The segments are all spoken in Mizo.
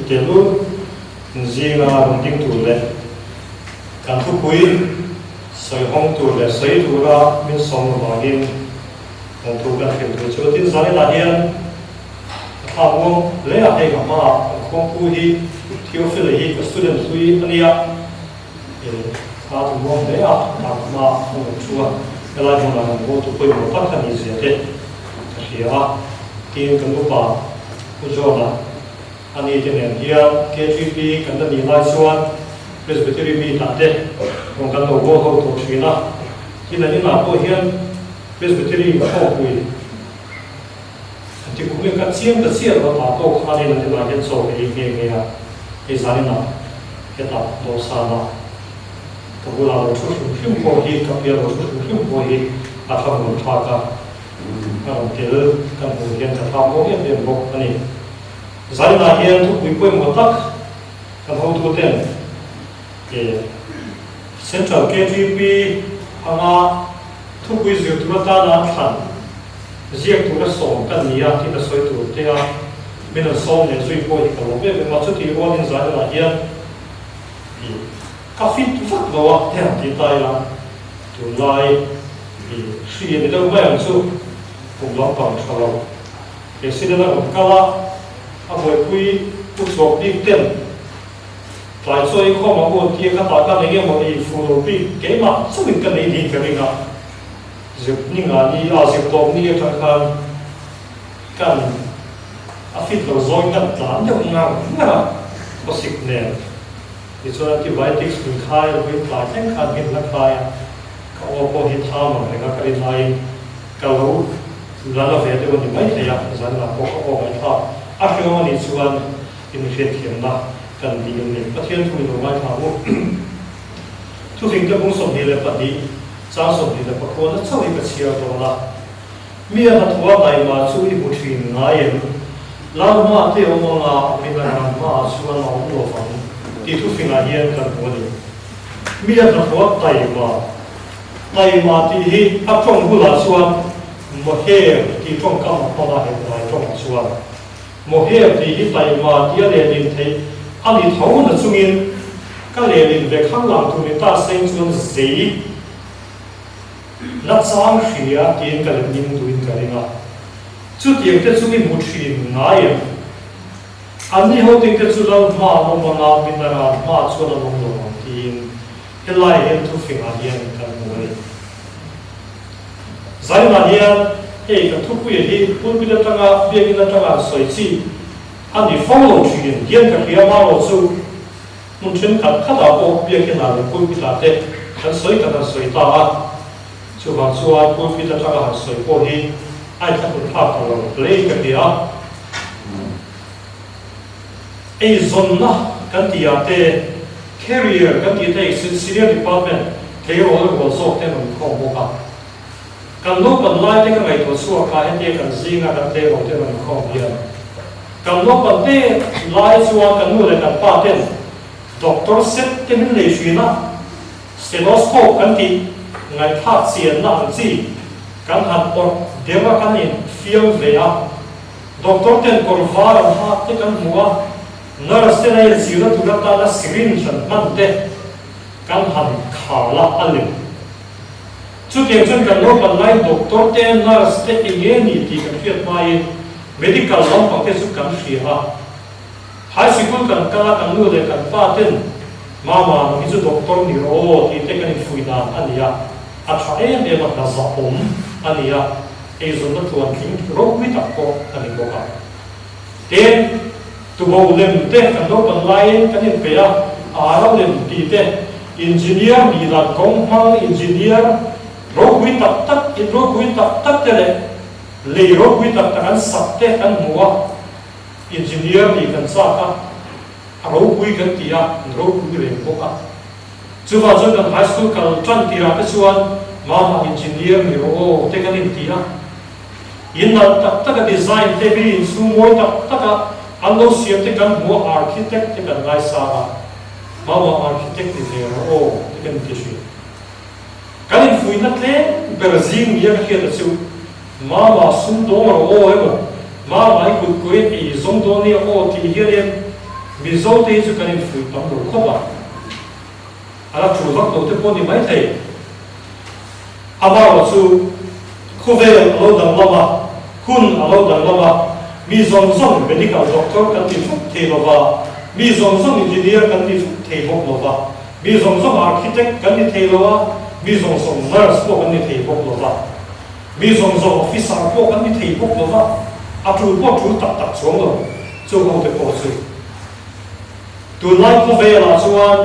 Tehlul zinga rawn ding tur leh kan thupui sawi hawng tur leh sawi tura min sawm avangin lawmthu kan hrilh tur chu. Tin, zaninah hian a thla muang hle a, hei ka hmaah kan khuangpu hi Theophile hi ka student hlui a nia. Thla chu muang hle a, a hmaah a rawn thu a, helai hmunah kan vote pawimawh tak a nih zia te ka hria a, tin kan upa Pu John-a a ni te nen hian KTP kan la nih lai chuan Presbytery meet-ah te rawn kan lo vote ho tawh thin a, tin an inah pawh hian Presbytery khawpui an ti kum in ka chiang ta chiah lo a, tah pawh khanin an inah hian chaw ka ei nghe nghe a, hei zaninah hetah dawhsanah ka bulah lo thu hrim hrim pawh hi ka pial lo thu hrim hrim pawh hi a thla hmun thlak a, a rawn tel kan hmuh hian ka thla muang em em bawk a ni. Zaninah hian thupui pawimawh tak kan hotuten eh Central KTP anga thupui zir tur atana thlan ziak tura sawm kan ni a tih ka sawi tur te a, min rawn sawm leh zui pawh hi ka lawm em em a, chutih rualin zaninah hian ih ka fit vak lo a te han ti ta ila tunlai ih hri a ni deuh mai ang chu kum lampang tha lo President a rawn kal a, a buaipui pu chhuak bik ten tlai chaw i khawm ang u tia ka tah khan eng emaw ei fuh lo bik keimah chauhin ka nei niin ka ring a, zir ni nga ni a zir tawp ni atang khan kan a fit lo zawng kan tlan deuh ngar ngar a, khawsik nen tichuan antibiotics min khai lovin tlai thleng khan min la khai a, ka aw pawh hi tham ang reng a ka rin laiin ka lo la la ve deuh a ni maithei a, zanah pawh ka aw ngaihthlak a hriawm a nih chuan inhriatthiamna kan dil a ni. Pathian thu i lo ngaithla ang u. Thufingte bung 22, chang 29 na chauh hi ka chhiar dawn a. Mi a hnathawh a taima chu i hmu thin ngai em? Lal hma te awm anga min a ram hmaah chuan a awm lo vang tih thufingah hian kan hmu a ni. Mi a hnathawh a taima, taima tih hi a tawng bulah chuan moher tih tawngkam a hmang a, Hebrai tawngah chuan moher tih hi taima tia lehlin theih a ni tho na chungin ka lehlin ve khang lang tur ni ta seng chuan zei Nachang hria tiin ka let ning duhin ka ring a. Chutiang te chu i hmu thin ngai em? Anni ho ting te chu lal hma an awm anga minaran hma chuan an awm lo ang tiin helai hian thufingah hian kan hmu a ni. Zainah hian hei kan thupuia hi pulpit atanga biakinn atanga an sawi chi a ni fo lo thin hian ka hria marawh chu Hmun thenkhat khatah pawh biakinah leh pulpit-ah te kan sawi tak an sawi ta a, chuvang chuan pulpit atanga han sawi pawh hi a inthlahrun thlak ta lo hle ka ti a. Eizawnna kan tih ah te, career kan tih te senior department tleirawl rual zawk te an rawn khawm bawk a. Kan naupan lai te ka ngaihtuah chhuak a, hetia kan zinga kan tleirawl te rawn inkhawm hian kan naupan te lai chuan kan nu leh kan pa ten doctor set te min lei thin a, stethoscope kan tih ngaihthlak chianna ang chi kan han awrh deuh a kan infiam ve a, doctor ten kawr var an hak te kan hmu a, nurse ten a inzirna tur atana syringe an hman te kan han khal a, a lem. Chutiang chuan kan naupan lai doctor te, nurse te eng nge ni tih kan hriat hmain medical lampang te chu kan hria a. High sikul kan kal a, kan nu leh kan pa ten Mama nang hi chu doctor ni rawh aw tih te kan infuih dan a ni a, a tha em em a, hna zahawm a ni a, eizawnna tluantling ropui tak pawh a ni bawk a. Tin, tubo lem te kan naupan laiin kan inpeih a, ara lem tih te, engineer nih dan kawng hmang engineer ropui tak tak, in ropui tak tak te leh lei ropui tak tak an sak te kan hmu a, engineer nih kan chak a, a ropui kan ti a, an ropui reng bawk a. Chuvang chuan kan high school kal tan tirah te chuan mama engineer ni rawh aw te kan inti a. In nalh tak taka design te mi inchhung mawi tak taka an lo siam te kan hmu a, architect te kan ngaisang a, mama architect ni ve rawh aw te kan inti thin. Kan infuihna tlem ber zing nia ka hriat a chu mama sum dawng rawh aw emaw mama i kut kuain ei zawng dawn nia aw tih hianin. Mizo te hi chu kan infuih tam lo khawp a, a la tul vak lo te pawh a ni maithei. Amaherawhchu, khawvel a lo danglam a, hun a lo danglam a, mi zawng zawng medical doctor kan ti fuk thei lo va, mi zawng zawng engineer kan ti fuk thei bawk lo va, mi zawng zawng architect kan ni thei lo a, mi zawng zawng nurse pawh kan ni thei bawk lo va, mi zawng zawng officer pawh kan ni thei bawk lo va, a tul pawh tul tak tak chuang lo, chu ho te pawh chu. Tunlai khawvelah chuan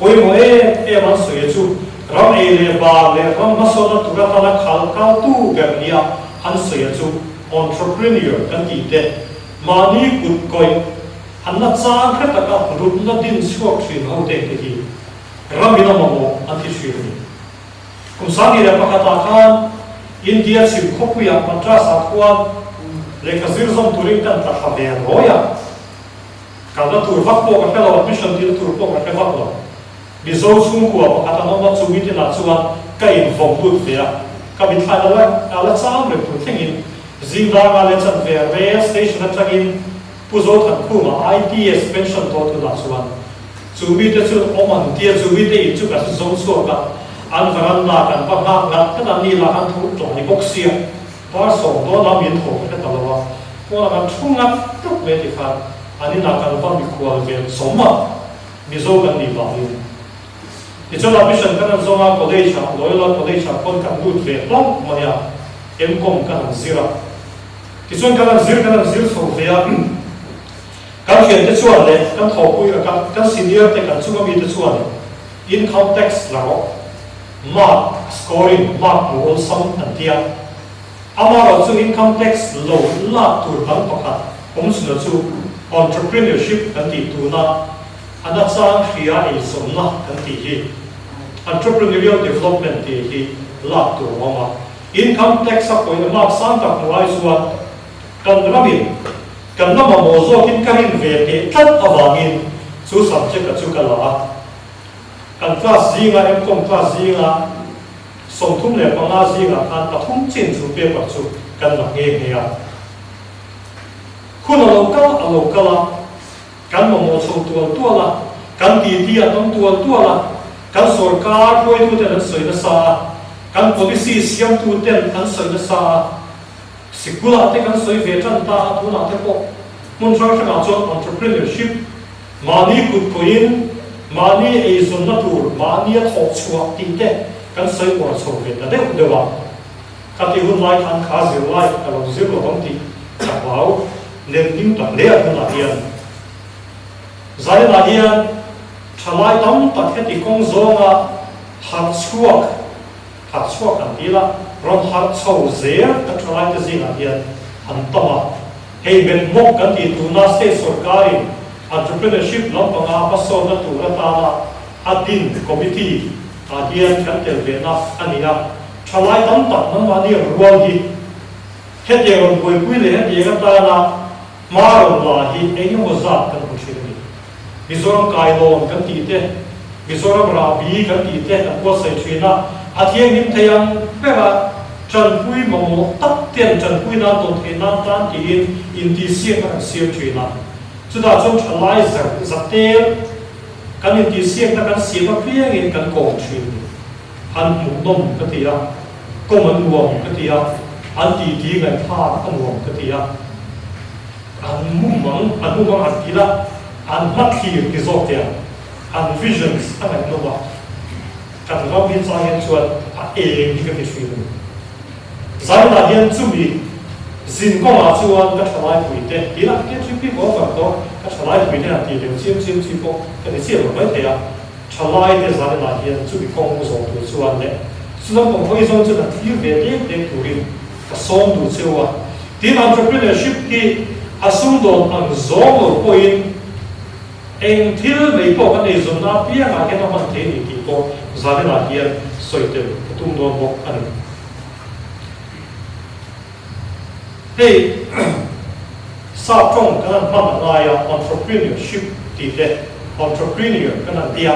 pawimawh em em an sawi chu ram ei leh bar leh ram hmasawnna tur atana khal kaltu ber nia an sawi chu entrepreneur kan tih te mahni kut kawih an la chang hre taka rutna din chhuak thin ho te te hi ram in a mamawh an ti thin a ni. Kum 2001 ah khan India chhim khawpuiah Madras ah khuan lehkha zir zawm turin kan tla thla ve rawi a. Kalna tur vak pawh ka hre lo, admission tirna tur pawh ka hre vak lo. Mizo chhungkua pakhat an awm a, chu meeting ah chuan ka invawm lut ve a, ka mithlai la la la chang reng tur thlengin Zingdanga leh chanve rail station atangin Pu Zothankhuma IPS pension tawh tunah chuan chu mite chu awm an tia, chu mite in chu ka zo chhuak a, an veranda kan va nghak ngat ngat a, ni lah kan tho tlai bawk sia. Dar 10 dawnah min tho ka hre ta lo a, pawnah kan thu ngat ngat mai ti khan an inah kan va mikhual ve chawm a, Mizo kan nih vangin. Tichuan admission kan han zawng a, college ah, Loyola College ah pawn kan lut ve hlauh mai a, M-Com kan han zir a. Tichuan kan han zir kan han zir chho ve a, kan thiante chuan leh kan thawhpui a, kan senior te kan chunga mite chuan income tax la rawh. Mark scoring, mark hmu awlsam an ti a. Amaherawh chu income tax lo lak tur dang pakhat awm chhuna chu entrepreneurship kan tih tuna a nachang hria eizawnna kan tih hi entrepreneurial development tih hi lak tur a awm a. Income tax a pawih a mark sang tak hmu ai chuan kan ramin kan la mamawh zawkin ka rin ve teh tlat avangin chu subject a chu ka la a. Kan class zinga M-Com class zinga 35 zingah khan pathum chin chu paper chu kan la nghe nghe a. Hun a lo kal a lo kal a, kan mamawh chho tual tual a, kan titi a tam tual tual a, kan sorkar hruaituten an sawi nasa a, kan policy siamtuten an sawi nasa a, sikulah te kan sawi ve tan ta a, tunah te pawh hmun hrang hrangah chuan entrepreneurship Mahni kut kawiin, mahni eizawnna tur mahnia thawh chhuah tih te kan sawi uar chho ve ta deuh deuh a. Ka tih hun lai khan kha zirlai ka lo zir lo ang tih ka hlau lem hlim ta hle a hunah hian. Zainah hian thalai tam tak heti kawng zawnga harh chhuak, harh chhuak an ti la, rawn harh chho zel kan thalai te zingah hian an tam a. Hei Metmawk kan tih tuna state sorkarin entrepreneurship lampanga hmasawnna tur atana a din committee ah hian kan tel vehna a ni a, thalai tam tak nangmahni rual hi hetiang rawn buaipui leh hetiang atana hma rawn la hi eng emaw zat kan hmu thin a ni. Mizoram kailawn kan tih te, Mizoram rahbi kan tih te an buatsaih thin a, a thianghlim thei ang bera tanpui mamawh tak ten tanpui nan tawn theih nan tan tiin intihsiakna kan siam thin a. Chutah chuan thalai zar zatel kan intihsiakna kan siam apiangin kan kawm thin. An hmuhnawm ka ti a, kawm an nuam ka ti a, an titi ngaihthlak a nuam ka ti a. An mumang, an mumang han ti la, an hmathlir ti zawk teh ang, an visions a ngaihnawm a, kan ram hi chang hian chuan a eng hi ka ti thin a ni. Zainah hian chumi zin kawngah chuan ka thalai puite, ti la, KTP pawh a kal tawh, ka thalai puite han tih leh chiam chiam chi pawh ka ni chiah lo maithei a, thalaite zaninah hian chumi kawng zawh tur chuan leh chu lampang hawi zawng chuan han thlir ve dek dek turin Ka sawm duh cheu a. Tin, entrepreneurship hi a sumdawn ang zawng lo pawhin eng thil mai pawh kan eizawnna apiangah hian a hman thei a ni tih pawh zaninah hian sawi tel ka tum dawn bawk a ni. Hei sap tawng kan han hman a ngai a, entrepreneurship tih te, entrepreneur kan han ti a.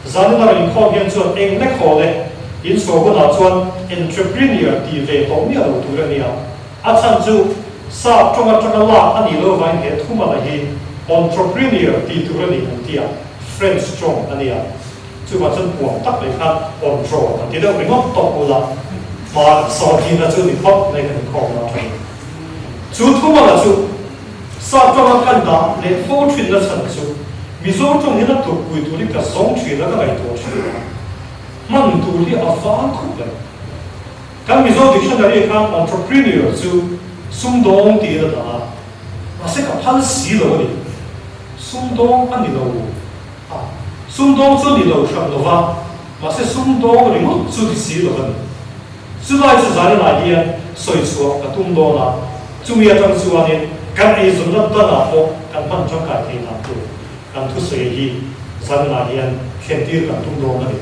Zanin a rawn inkhawm hian chuan eng lek haw le, in chhuah hunah chuan entrepreneur tih ve tawh miah lo tur a nia. A chhan chu sap tawng atanga lak a nih loh vangin he thumala hi Entrepreneur tih tur a ni an ti a, French tawng a nia. Chuvang chuan puam tak mai khan Ontro kan ti deuh ringawt tawp ula, hma kan sawn tihna chu ni phawt mai kan inkhawm la tha ni. Chu thumala chu Sap tawnga kan dah leh fo thinna chhan chu Mizo tawng hian a tukpui turin ka zawng thin a, ka ngaihtuah thin a, hman tur hi a vang khawp mai. Kan Mizo dictionary khan entrepreneur chu sumdawng tiin a dah a, mahse ka phal si lo a ni. Sumdawng a ni lo a, sumdawng chu a ni lo hran lo va, mahse sumdawng ringawt chu ni si lo a ni. Chulai chu zaninah hian sawi chhuah ka tum dawn a, chumi atang chuanin kan eizawnna danah pawh kan hman tangkai thei dan tur kan thusawi hi zaninah hian thlentir kan tum dawn a ni.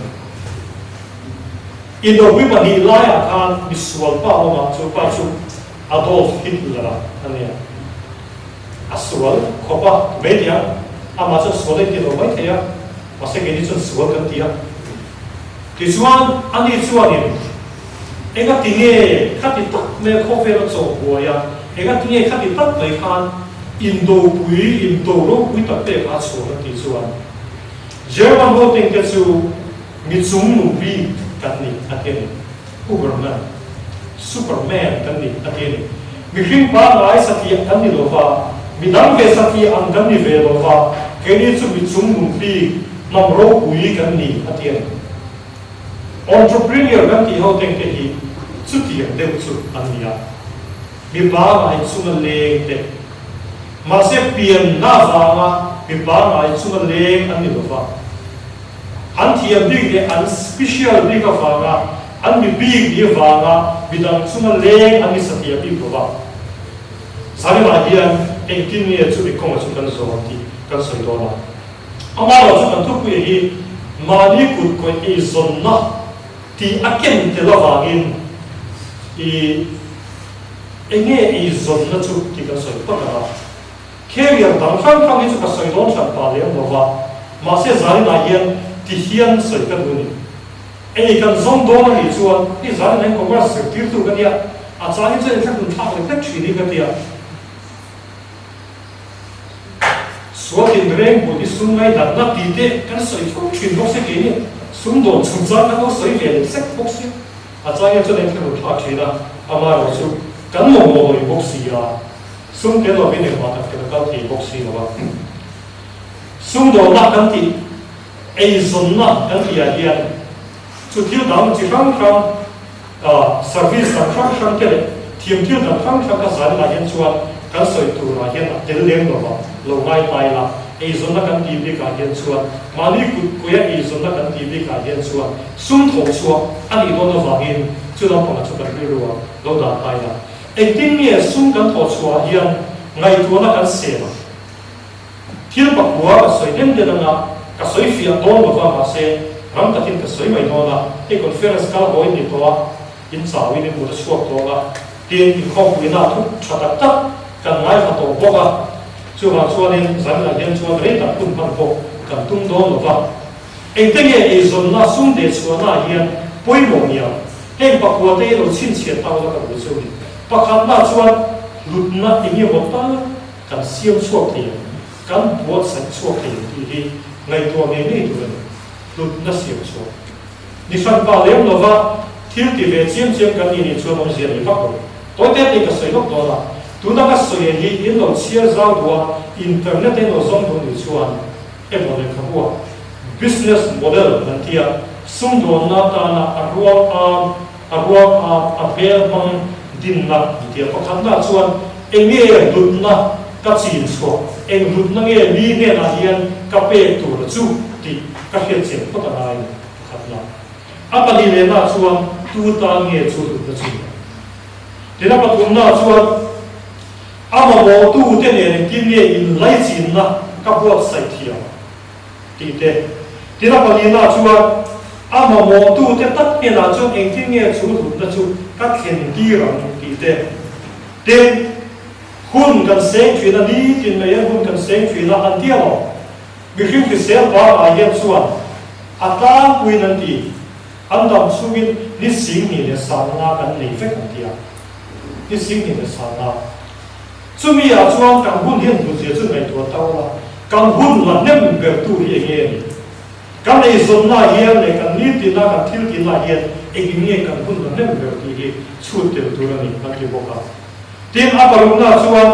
Indopui pahnih laiah khan misual pa awmah chu pa chu Adolf Hitler-a a nia. A sual khawp a, mai nia, amah chuan sual a inti lo mai thei a, mahse keini chuan sual kan ti a. Tichuan ani chuanin engati nge khati tak mai a khawvel a chawh buai a, engati nge khati tak mai khan indopui, indo ropui tak pek a chhuah a tih chuan German ho tengte chu Mi chung nung bik kan ni a ti a ni. Uberman, Superman kan ni a ti a ni. Mihring pangngai satliah kan ni lo va, mi dang ve satliah ang kan ni ve lo va, keini chu mi chung nung bik, hnam ropui kan ni a ti a ni. Entrepreneur kan tih ho tengte hi chutiang deuh chu an ni a. Mi pangngai chunga leng te, mahse pianna avanga mi pangngai chunga leng an ni lo va. An thiam bik leh an special bik avanga an mi bik ni avanga midang chunga leng an ni satliah bik lo va. Zalimah hian engtin nge chumi kawnga chu kan zawm tih kan sawi dawn a. Amaherawhchu kan thupuia hi mahni kut kawih eizawnna tih a ken tel avangin i enge eizawnna chu tih kan sawi phawt ang a. Carrier dang hrang hrang hi chu ka sawi dawn hran pah lem lo va, mahse zaninah hian ti hian sawi ka duh a ni. Ei kan zawng dawn a nih chuan hei zaninah hian Congress zirtirtu ka nia, a chang hi chuan inthlahlun thlak lek hlek thin hi ka tia. Sual tinreng but hi sum ngaihdamna tih te kan sawi fo thin bawk sia keini sumdawn chungchang kan lo sawi ve leh sek bawk sia. A chang hian chuan inthlahlun thlak thin a, amaherawh chu kan mamawh lawih bawk si a. Sum tel lovin engmah tak kan kal thei bawk si lo a. Sumdawnna kan tih, eizawnna kan tih ah hian chu thil dang chi hrang hrang, service dang hrang hrang te leh thiam thil dang hrang hrang ka zan ah hian chuan kan sawi tur ah hian a tel lem lo va, lo ngai ta ila. Eizawnna kan tih bik ah hian chuan mahni kut kuia eizawnna kan tih bik ah hian chuan sum thawh chhuah a nih dawn avangin chu lampangah chu kan rilru ah lo dah ta ila. Engtin nge sum kan thawh chhuah hian ngaihtuahna kan sem a? Thil pakua ka sawi den den anga ka sawi fiah dawn lova mahse ram takin ka sawi mai dawn a, hei conference kal haw in ni tawh a, in chau in in mut a chhuak tawh anga tin inkhawmpuina a thup tha tak tak kan ngaithla tawh bawk a, chuvang chuanin zanah hian chuan rei tak hun hman pawh kan tum dawn lova. Engte nge eizawnna sum deh chhuahnaah hian pawimawh nia? Heng pakua te hi lo chhinchhiah ta ula ka duh chu ni. Pakhatna chuan hlutna eng emaw tal kan siam chhuak thei ang, kan buatsaih chhuak thei ang tih hi ngaihtuah ngei ngei tur a ni. Hlutna siam chhuak. Ni hran pah lem lova thil ti ve chiam chiam kan nih nih chuan awmzia nei vak lo. Tawi te te ka sawi lawk dawn a, tuna ka sawi hi in lo chhiar zau duh a, internet a in lo zawng duh nih chuan, Emaw lehkhabu business model kan ti a, sumdawnna atana a ruang am, a ruang am, a hmel hmang dinna an ti a. Pakhatna chuan enge hlutna ka chin chhuah, eng hlutna nge mi hnenah hian ka pek tur chu tih ka hriat chian phawt a ngai a ni, pakhatna. A pahnih lehna chuan tu tan nge chu hlutna chu ni ang. Tin a pathumna chuan. A mamawhtute nen engtin nge inlaichinna ka buatsaih thiam tih te. Tin a palina chuan a mamawhtute tak hnenah chuan engtin nge chu hlutna chu ka thlen tir ang tih te. Tin, hun kan seng thin a, nitin mai hian hun kan seng thin a, an ti alawm. Mihring hrisel pangngai hian chuan a tlangpuiin an ti, an dam chungin ni 21 kan nei vek an ti a. Ni 21. Chumi ah chuan kan hun hian hmutzia chu ngaihtuah ta ula, kan hun la hnem bertu hi enge a ni? Kan eizawnna hian leh kan nitina kan thil tihna hian engin nge kan hun la hnem ber tih hi chhut tel tur a ni an ti bawk a. Tin, a parukna chuan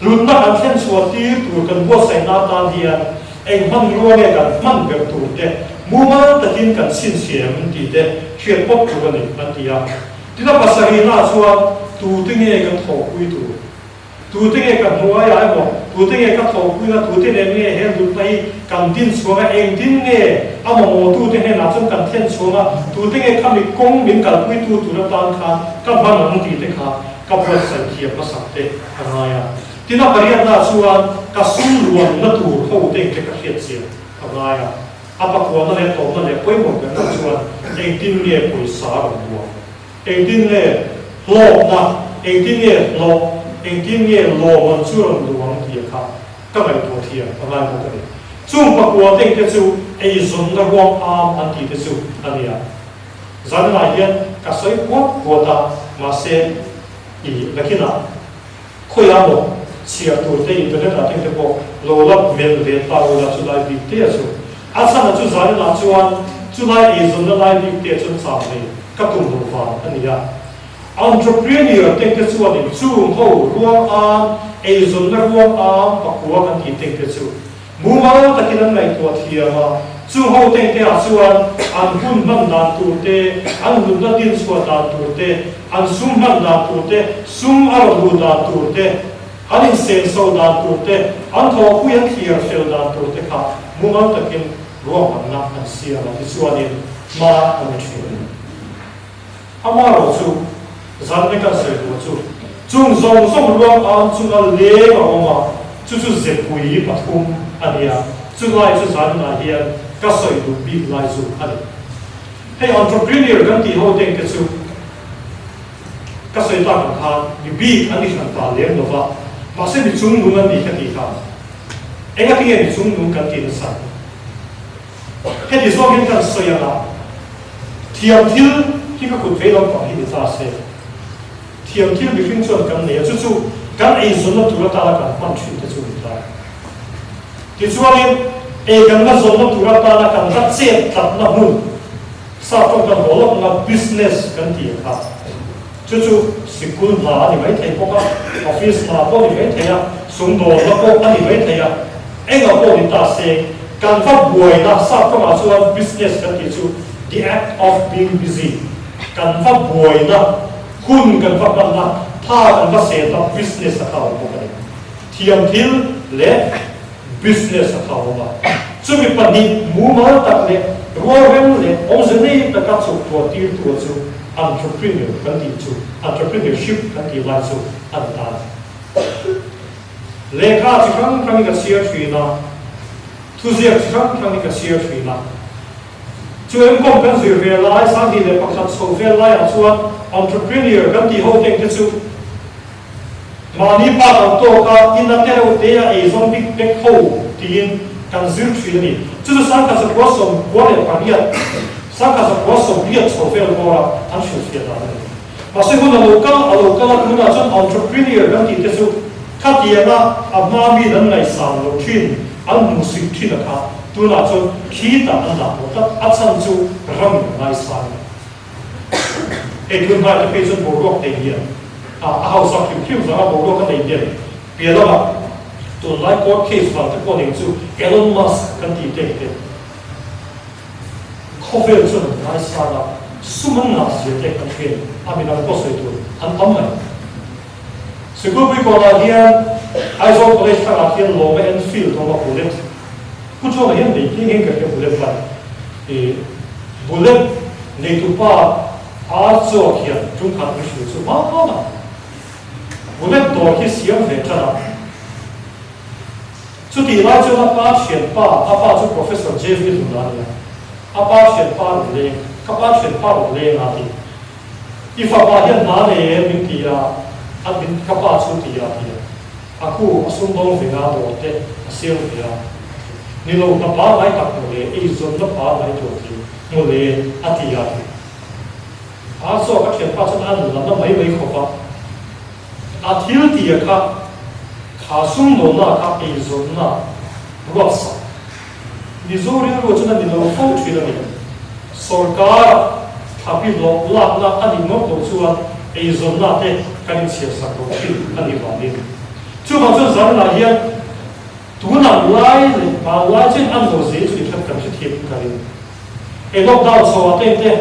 hlutna kan thlen chhuah tir tur kan buatsaihna atan hian eng hmanrua nge kan hman ber tur te mumal takin kan chhinchhiah em tih te hriat pawp tur a ni an ti a. Tin, a pasarihna chuan tute nge kan thawhpui tur? Tute nge ka hnuaiah emaw, tute nge ka thawhpuina, tute nen nge he hlutna hi kan din chhuang a, engtin nge a mamawhtute hnenah chuan kan thlen chhuang a, tute nge khami kawng min kalpuitu tur atan khan ka hman ang tih te kha ka buatsaih thiam hmasak te a ngai a. Tin, a pariatna chuan ka sum luanna tur ho te engte ka hriat chian a ngai a. A pakuahna leh tawpna leh pawimawh berna chuan engtin nge pawisa a rawn luang? Engtin nge hlawkna, engtin nge hlawh, engtin nge lawmman chu rawn duh ang tih kha ka ngaihtuah thiam a ngai bawk a ni. Chung pakua tengte chu eizawnna ruang am an tih te chu a nia. Zanlai hian ka sawi puat puat a, mahse i nakinah khawiah maw chhiar tur te internet ah tengte pawh lo la melh ve ta ula chulai bik te a chu. A chhan a chu zaninah chuan chulai eizawnna lai bik te chuan cham nei ka tum lo vang a ni a. Entrepreneur tengte chuanin chung ho ruang am, eizawnna ruang am pakua kan tih tengte chu mumal takin an ngaihtuah thiam a. Chung ho tengte ah chuan an hun hman dan tur te, an hlutna din chhuah dan tur te, an sum hman dan tur te, sum a rawn luh dan tur te, An insenso dan tur te, an thawhpui an thlir fel dan tur te kha mumal takin ruahmanna an siam a, tichuanin hma an ni thin a ni. Amaherawh chu, zanne kan sawi tur chu, chung zawng zawng ruang am chunga leng a awm a, chu chu zepui pathum a ni a, chulai chu zaninah hian ka sawi duh bik lai chu a ni. Hei entrepreneur kan tih ho tengte chu, Ka sawi tak ang khan mi bik an ni hran ta lem lo va, mahse mi chungnung an ni ka tih kha engati nge mi chungnung kan tih nasa? Heti zawk hian kan sawi ang a, thiam thil hi ka kut vei lampang hi ni ta se, thiam thil mihring chuan kan nei a, chu chu kan eizawnna tur atana kan hman thin te chu ni ta. Tichuanin ei kan la zawnna tur atana kan la chet tlatna hmun, Sap tawng kan haw lawk anga business kan ti ang kha. Chu chu sikul hna a ni mai thei bawk a, office hna pawh a ni mai thei a, sumdawnna pawh a ni mai thei a, engah pawh ni ta se, kan va buaina sap tawngah chuan business kan tih chu the act of being busy, kan va buaina, hun kan va hmanna, tha kan va seta business a kha a awm bawk a ni. Thiam thil leh business a kha awm a. Chumi pahnih mumal tak leh rualrem leh awmze nei taka chhuktuah tirtu chu entrepreneur kan tih chu, entrepreneurship kan tih lai chu a ni ta a ni. Lehkha chi hrang hrangin ka chhiar thin a, thuziak chi hrang hrangin ka chhiar thin a. Chu engkawm kan zir ve lai, 2001 chho vel laiah chuan entrepreneur kan tih ho tengte chu, Mahni pa kan tawk a, in a te reuh te a ei zawng bik bek ho tiin kan zir thin a ni. Chu chu 1998, 1980 chho vel bawra an hrilhfiah dan a ni. Mahse hun a lo kal a lo kal a, tunah chuan entrepreneur kan tih te chu khatianga a hma miin an ngaihsan lo thin, an hmuhsik thin a kha tunah chuan khitah an dah tawh tlat, a chhan chu ramin a ngaisang a ni. Hei tun hmai te phei chuan boruak nei hian a hausak hrim hrim vanga boruak a nei hian piah lamah tunlai court case vang te pawh ning chu Elon Musk kan tih tek te khawvel chuan an ngaisang a, sum an ngah zia te kan hriat a midang pawh sawi tur an tam mai. Sikulpui kawnah hian Aizawl College thlangah khian Lawma Enfield awm a bullet Pu Chuanga hian nei nghe nghe ka hria bullet bike i bullet neitupa a chawk hian ṭumkhat an hrilh chu hma hma bullet dawr khi siam ve ṭan a. Chutih lai chuan a pa thianpa, a pa chu Professor JV Hluna a nia, a pa thianpa a rawn leng, ka pa thianpa a rawn leng a ti. I fapa hian hna nei em min ti a, a min ka pa chu ti a ti a. A khu a sumdawng ve a, dawr te a siam ve a. Ni lo hna pa ngai tak maw le, eizawnna pa ngai tur ti maw le a ti a ti. A chaw ka thianpa chuan a la na mai mai khawp a. A thil tia kha, kha sumdawnna kha eizawnna ruatsak Mizo rilru chuan a ni lo fo thin a ni. Sorkar thlapi hlawh lakna a nih ngawt loh chuan eizawnna te kan inchhiarsak lo thin a nih vangin. Chuvang chuan zanah hian tunah lai leh hmanlai chuan an lo zel chu i kan hrethiam ka ring. Hei lockdown chho ah te te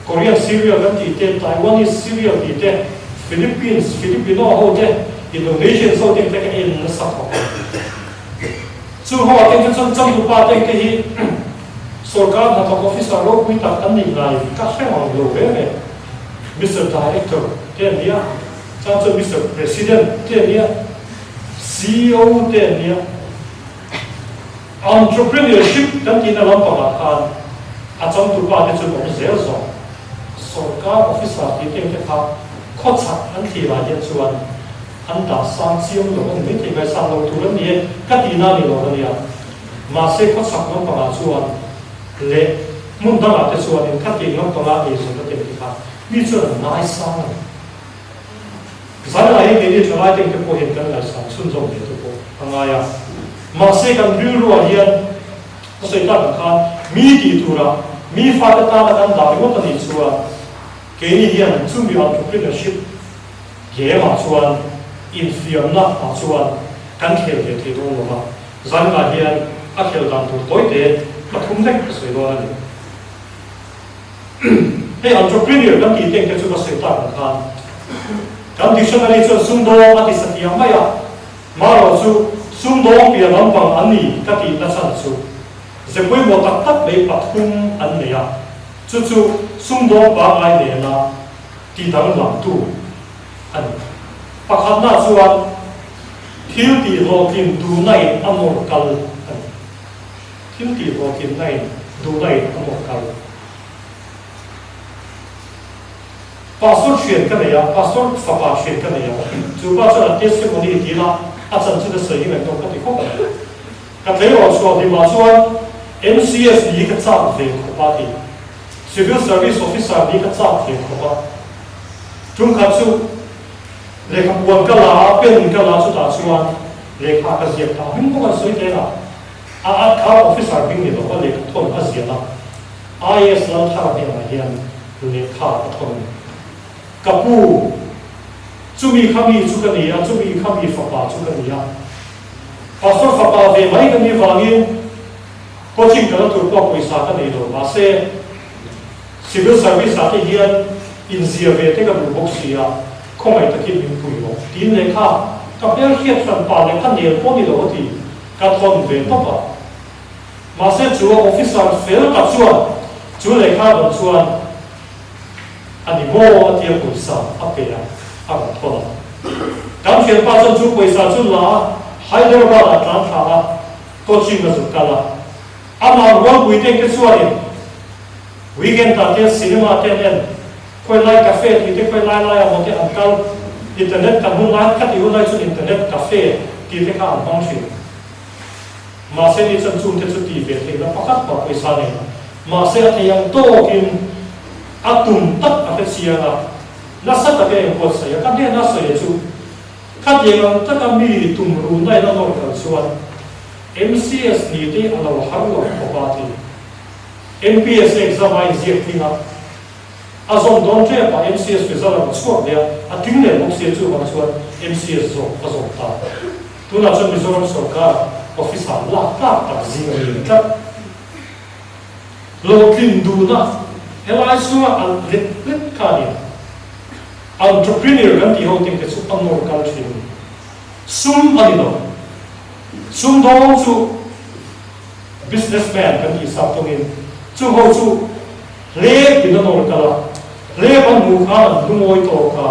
Korean serial kan tih te, Taiwanese serial tih te, Philippines, Filipino ho te, Indonesians ho te te ka en nasa khawp a. Chu ho ah te chuan changtupa te te hi sorkar hnathawk officer ropui tak an nih ngai ka hre ngang lo ve ve. Mister Director te an nia, chuan chuan Mister President te an nia, ceo te an nia. Entrepreneurship kan tihna lampangah khan a changtupa te chu awm zel zawk. Sorkar officer tih te te kha khawchhak an thlir ah hian chuan an dah sang chiang lo a ni maithei ngaihsan lo tur an ni e ka tihna a ni lo a nia. Mahse khawchhak lampangah chuan leh hmun dangah te chuanin khatiang lampanga eizawnna te te kha mi chuan an ngaisang a ni. Zailah hi keini thalai tengte pawh hian kan ngaihsan chhunzawm ve te pawh a ngai a. Mahse kan rilruah hian ka sawi tak ang khan mi tih turah mi fate tana kan dah ringawt a nih chuan keini hian chumi entrepreneurship game ah chuan infiamna ah chuan kan khel ve thei dawn lo va. Zailah hian a khel dan tur tawite pathum lek ka sawi dawn a ni. Hei entrepreneur kan tih teng te chu ka sawi tak ang khan kan dictionary chuan sumdawng a ti satliah mai a, marawh chu sumdawng piah lampang an ni ka tih na chhan chu ze pawimawh tak tak mai pathum an nei a, chu chu sumdawng pangngai nena ti danglamtu a ni. Pakhatna chuan thil tih hlawhtlin duhna in a nawr kal a ni. Thil tih hlawhtlinna in duhna in a nawr kal. Pastor thian ka nei a, Pastor fapa thian ka nei a, chu pa chuan a testimony dil a, a chanchin a sawi hi ngaihnawm ka ti khawp mai. Ka tleirawl chhuah hlimah chuan MCS ni hi ka chak ve khawp a ti. Civil Service Officer ni ka chak ve khawp a. Tum khat chu lehkha puan ka la a, pen ka la chutah chuan lehkha ka ziak ta hming pawh kan sawi tel a. A at kha officer hming ni lo a lehkha thawn a ziah a, IAS Lalthara hnenah hian lehkha a thawn a ni. Ka pu, chumi kha mi chu ka ni a, chumi kha mi fapa chu ka ni a. Pastor fapa ve mai ka nih vangin coaching ka la tur pawh pawisa ka nei lo, mahse civil service ah te hian inzia ve te ka duh bawk si a, khawngaih takin min pui rawh tiin lehkha ka hmelhriat hranpa lehkha nel pawh ni lo a ti. Ka thawn ve tawp a. Mahse chu a officer fel tak chuan chu lehkha rawn chuan a ni maw a tia pawisa a pe a, a rawn thawn a. Kan thianpa chuan chu pawisa chu la a, Hyderabad ah tlan thla a, coaching a zuk kal a. Amah rualpui teng te chuanin weekend ah te cinema te an en, khawilai cafe tih te khawilai lai ah maw te an kal, internet kan hun lai kha tih hun lai chuan internet cafe tih te kha an hmang thin. Mahse ni chuan chung te chu tih ve theihna pakhat mah pawisa nei lo. Mahse a thei ang tawkin a tum tak a hre chiang a, nasa taka engbuatsaih a, ka hnena sawi chu khatiang ang taka mi tum ruhna in a nawr kal chuan MCS ni te a lo har lo khawp a ti. MPS exam a inziak tling a, a zawm dawn ṭep a, MCS result a rawn chhuak leh a, a tling leh bawk sia chuvang chuan MCS zawk a zawm ta. Tunah chuan Mizoram sorkar officer lak tlak tak zing a ni tlat. Hlawhtlin duhna helai chhunga an let let kha a ni. Entrepreneur kan tih ho tengte chu a nawr kal ṭhin a ni. Sum a ni lo. Sumdawng chu businessman kan tih sap tawngin chung ho chu hlep in a nawr kal a, hlep an hmuh khan an lungawi tawk a,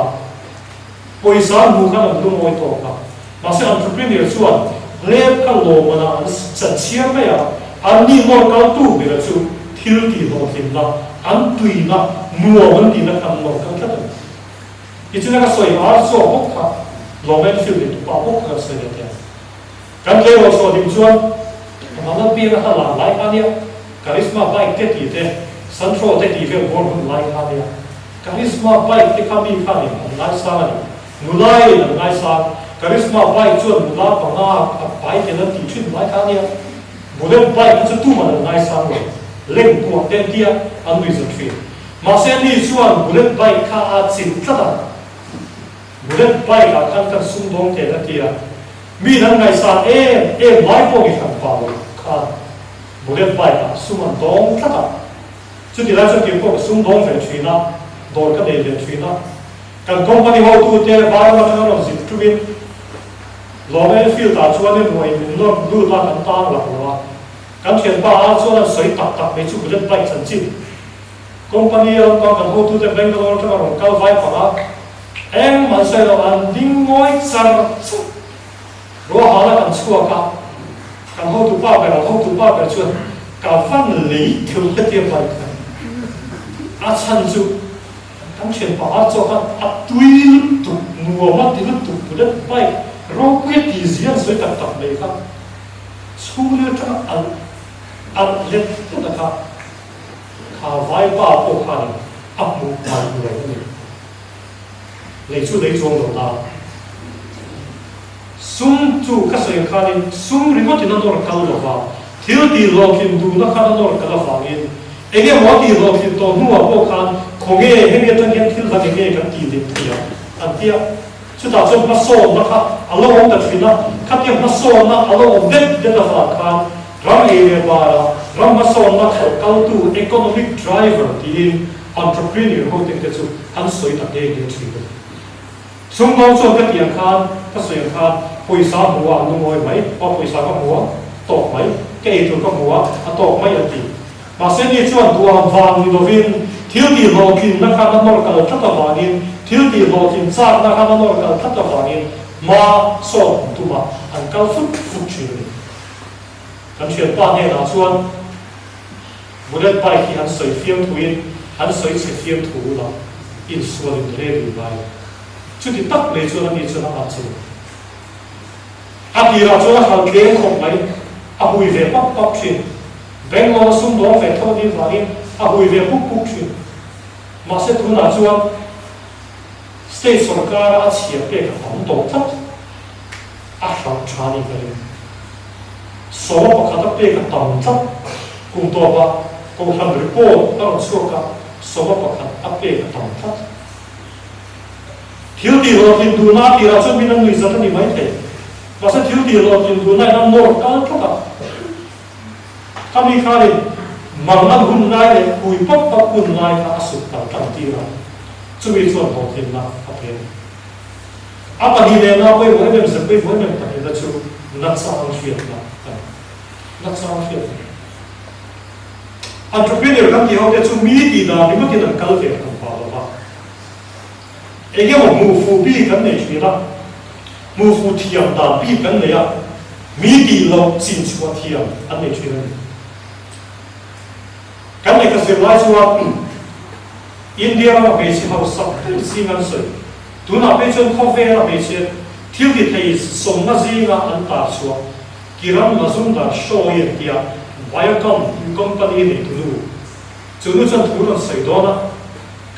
pawisa an hmuh khan an lungawi tawk a. Mahse entrepreneur chuan hlep kha lawmmanah an chan chhiar mai a, an ni nawr kaltu bera chu thil tih hlawhtlinna, an tuina, nuam an tihna kha an nawr kal tlat a ni. Tichuan ka sawi ar chhuak bawk kha Long Enfield leh tupa bawk kha kan sawi leh teh. Kan tleirawl chhuah hlim chuan Amah piang a lar lai kha nia, Karizma bike te tih te, Santro te tih vel bawr hun lai kha nia. Karizma bike te kha mi khanin an ngaisang a ni. Nula in an ngaisang. Karizma bike chuan nula panga a pai tel an tih thin lai kha a nia. Bullet bike hi chu tuman an ngaisang lo. Leng kuah te an tia an nuih zat thin. Mahse ani chuan bullet bike kha a chilh tlat a. Bullet bike ah khan kan sumdawng tel a tia. Mi an ngaihsan em em lai pawh ni hran pah lo khan bullet bike ah sum an dawng tlat a. Chuti lai chuan kei pawh ka sumdawng ve thin a, dawr ka nei ve thin a. Kan company hotute vai ram atanga rawn zip tumin Lawm Enfield ah chuanin ruahin min nawr lut a, kan tang lak lo a. Kan thianpa ah chuan an sawi tak tak mai chu bullet bike chanchin. Company a rawn kal kan hotute Bangalore atanga rawn kal vai panga engmah an sawi lo, an ding ngawi char char. Ruahhal a kan chhuak a, kan hotupa ber an hotupa ber chuan ka van lei theuh hetia bike kha a chhan chu Kan thianpa a chaw khan a tui lutuk, nuam a ti lutuk, bullet bike ropui a ti zia an sawi tak tak mai kha chhungril atanga alh alh let let a kha kha vaipa pawh khanin a hmuh hmaih nuai a ni. Lei chu lei chuang lo ta. Sum chu ka sawi ang khanin sum ringawtin a nawr kal lo va, thil tih hlawhtlin duhna khan a nawr kal avangin eng emaw a tih hlawhtlin tawh hnuah pawh khan khawnge hemi atang hian thil dang eng nge kan tih leh thei ang an ti a. Chutah chuan hmasawnna kha a lo awm ta thin a, khatia hmasawnna a lo awm det det avang khan ram ei leh bara ram hmasawnna khalh kaltu economic driver tiin entrepreneur ho te chu an sawi ta nghe nghe thin a ni. Sumdawng chuan ka tih ang khan, ka sawi ang khan, pawisa a hmu a, an lungawi mai, aw pawisa ka hmu a, tawk mai, ka ei tur ka hmu a, a tawk mai an ti. Mahse ni chuan duham vang ni lovin, thil tih hlawhtlinna khan a nawr kal tlat avangin, thil tih hlawhtlin chakna khan a nawr kal tlat avangin hma sawn an tum a, an kal fut fut thin a ni. Kan thianpa hnenah chuan Bullet bike hi han sawi fiam thuin han sawi chhe fiam thu ula insual in ready ngai. Chuti tak mai chuan ani chuan a at chu. A tirah chuan a hal tlem khawp mai, a hui ve pap pap thin. Bangalore a sumdawng ve tho anih vangin a hui ve puk puk thin. Mahse tunah chuan state sorkara a chhia pek a tam tawh tlat. A hralh tha ni ka ring. Sawma pakhat a pek a tam tlat. Kum tawpah Kohhran report a rawn chhuak a, sawma pakhat a pek a tam tlat. Thil tih hlawhtlin duhna a tirah chuan min an nuih zat a ni maithei. Mahse thil tih hlawhtlin duhna in a nawr kal tlat a. Khami khanin mang an hun lai leh hui pap pap hun lai kha a suk kal tan tir a, chumi chuan hlawhtlinna a pe a ni. A pahnihna pawimawh em em zet pawimawh em em pahnihna chu nachang hriatna a ni. Nachang hriatna. Entrepreneur kan tih ho te chu mi tih dan ringawtin an kal ve hran pah lo va. Eng emaw hmuh fuh bik an nei thin a, hmuh fuh thiam dan bik an nei a, mi tih loh chin chhuah thiam an nei thin a ni. Kan lehkha zir lai chuan India rama hmeichhe hausak ber zing an sawi. Tunah phei chuan khawvela hmeichhe thil ti thei sawmna zinga an tar chhuah Kiran Mazumdar Shaw i an tia Biocon company neitu nu. Chu nu chuan thu rawn sawi dawn a,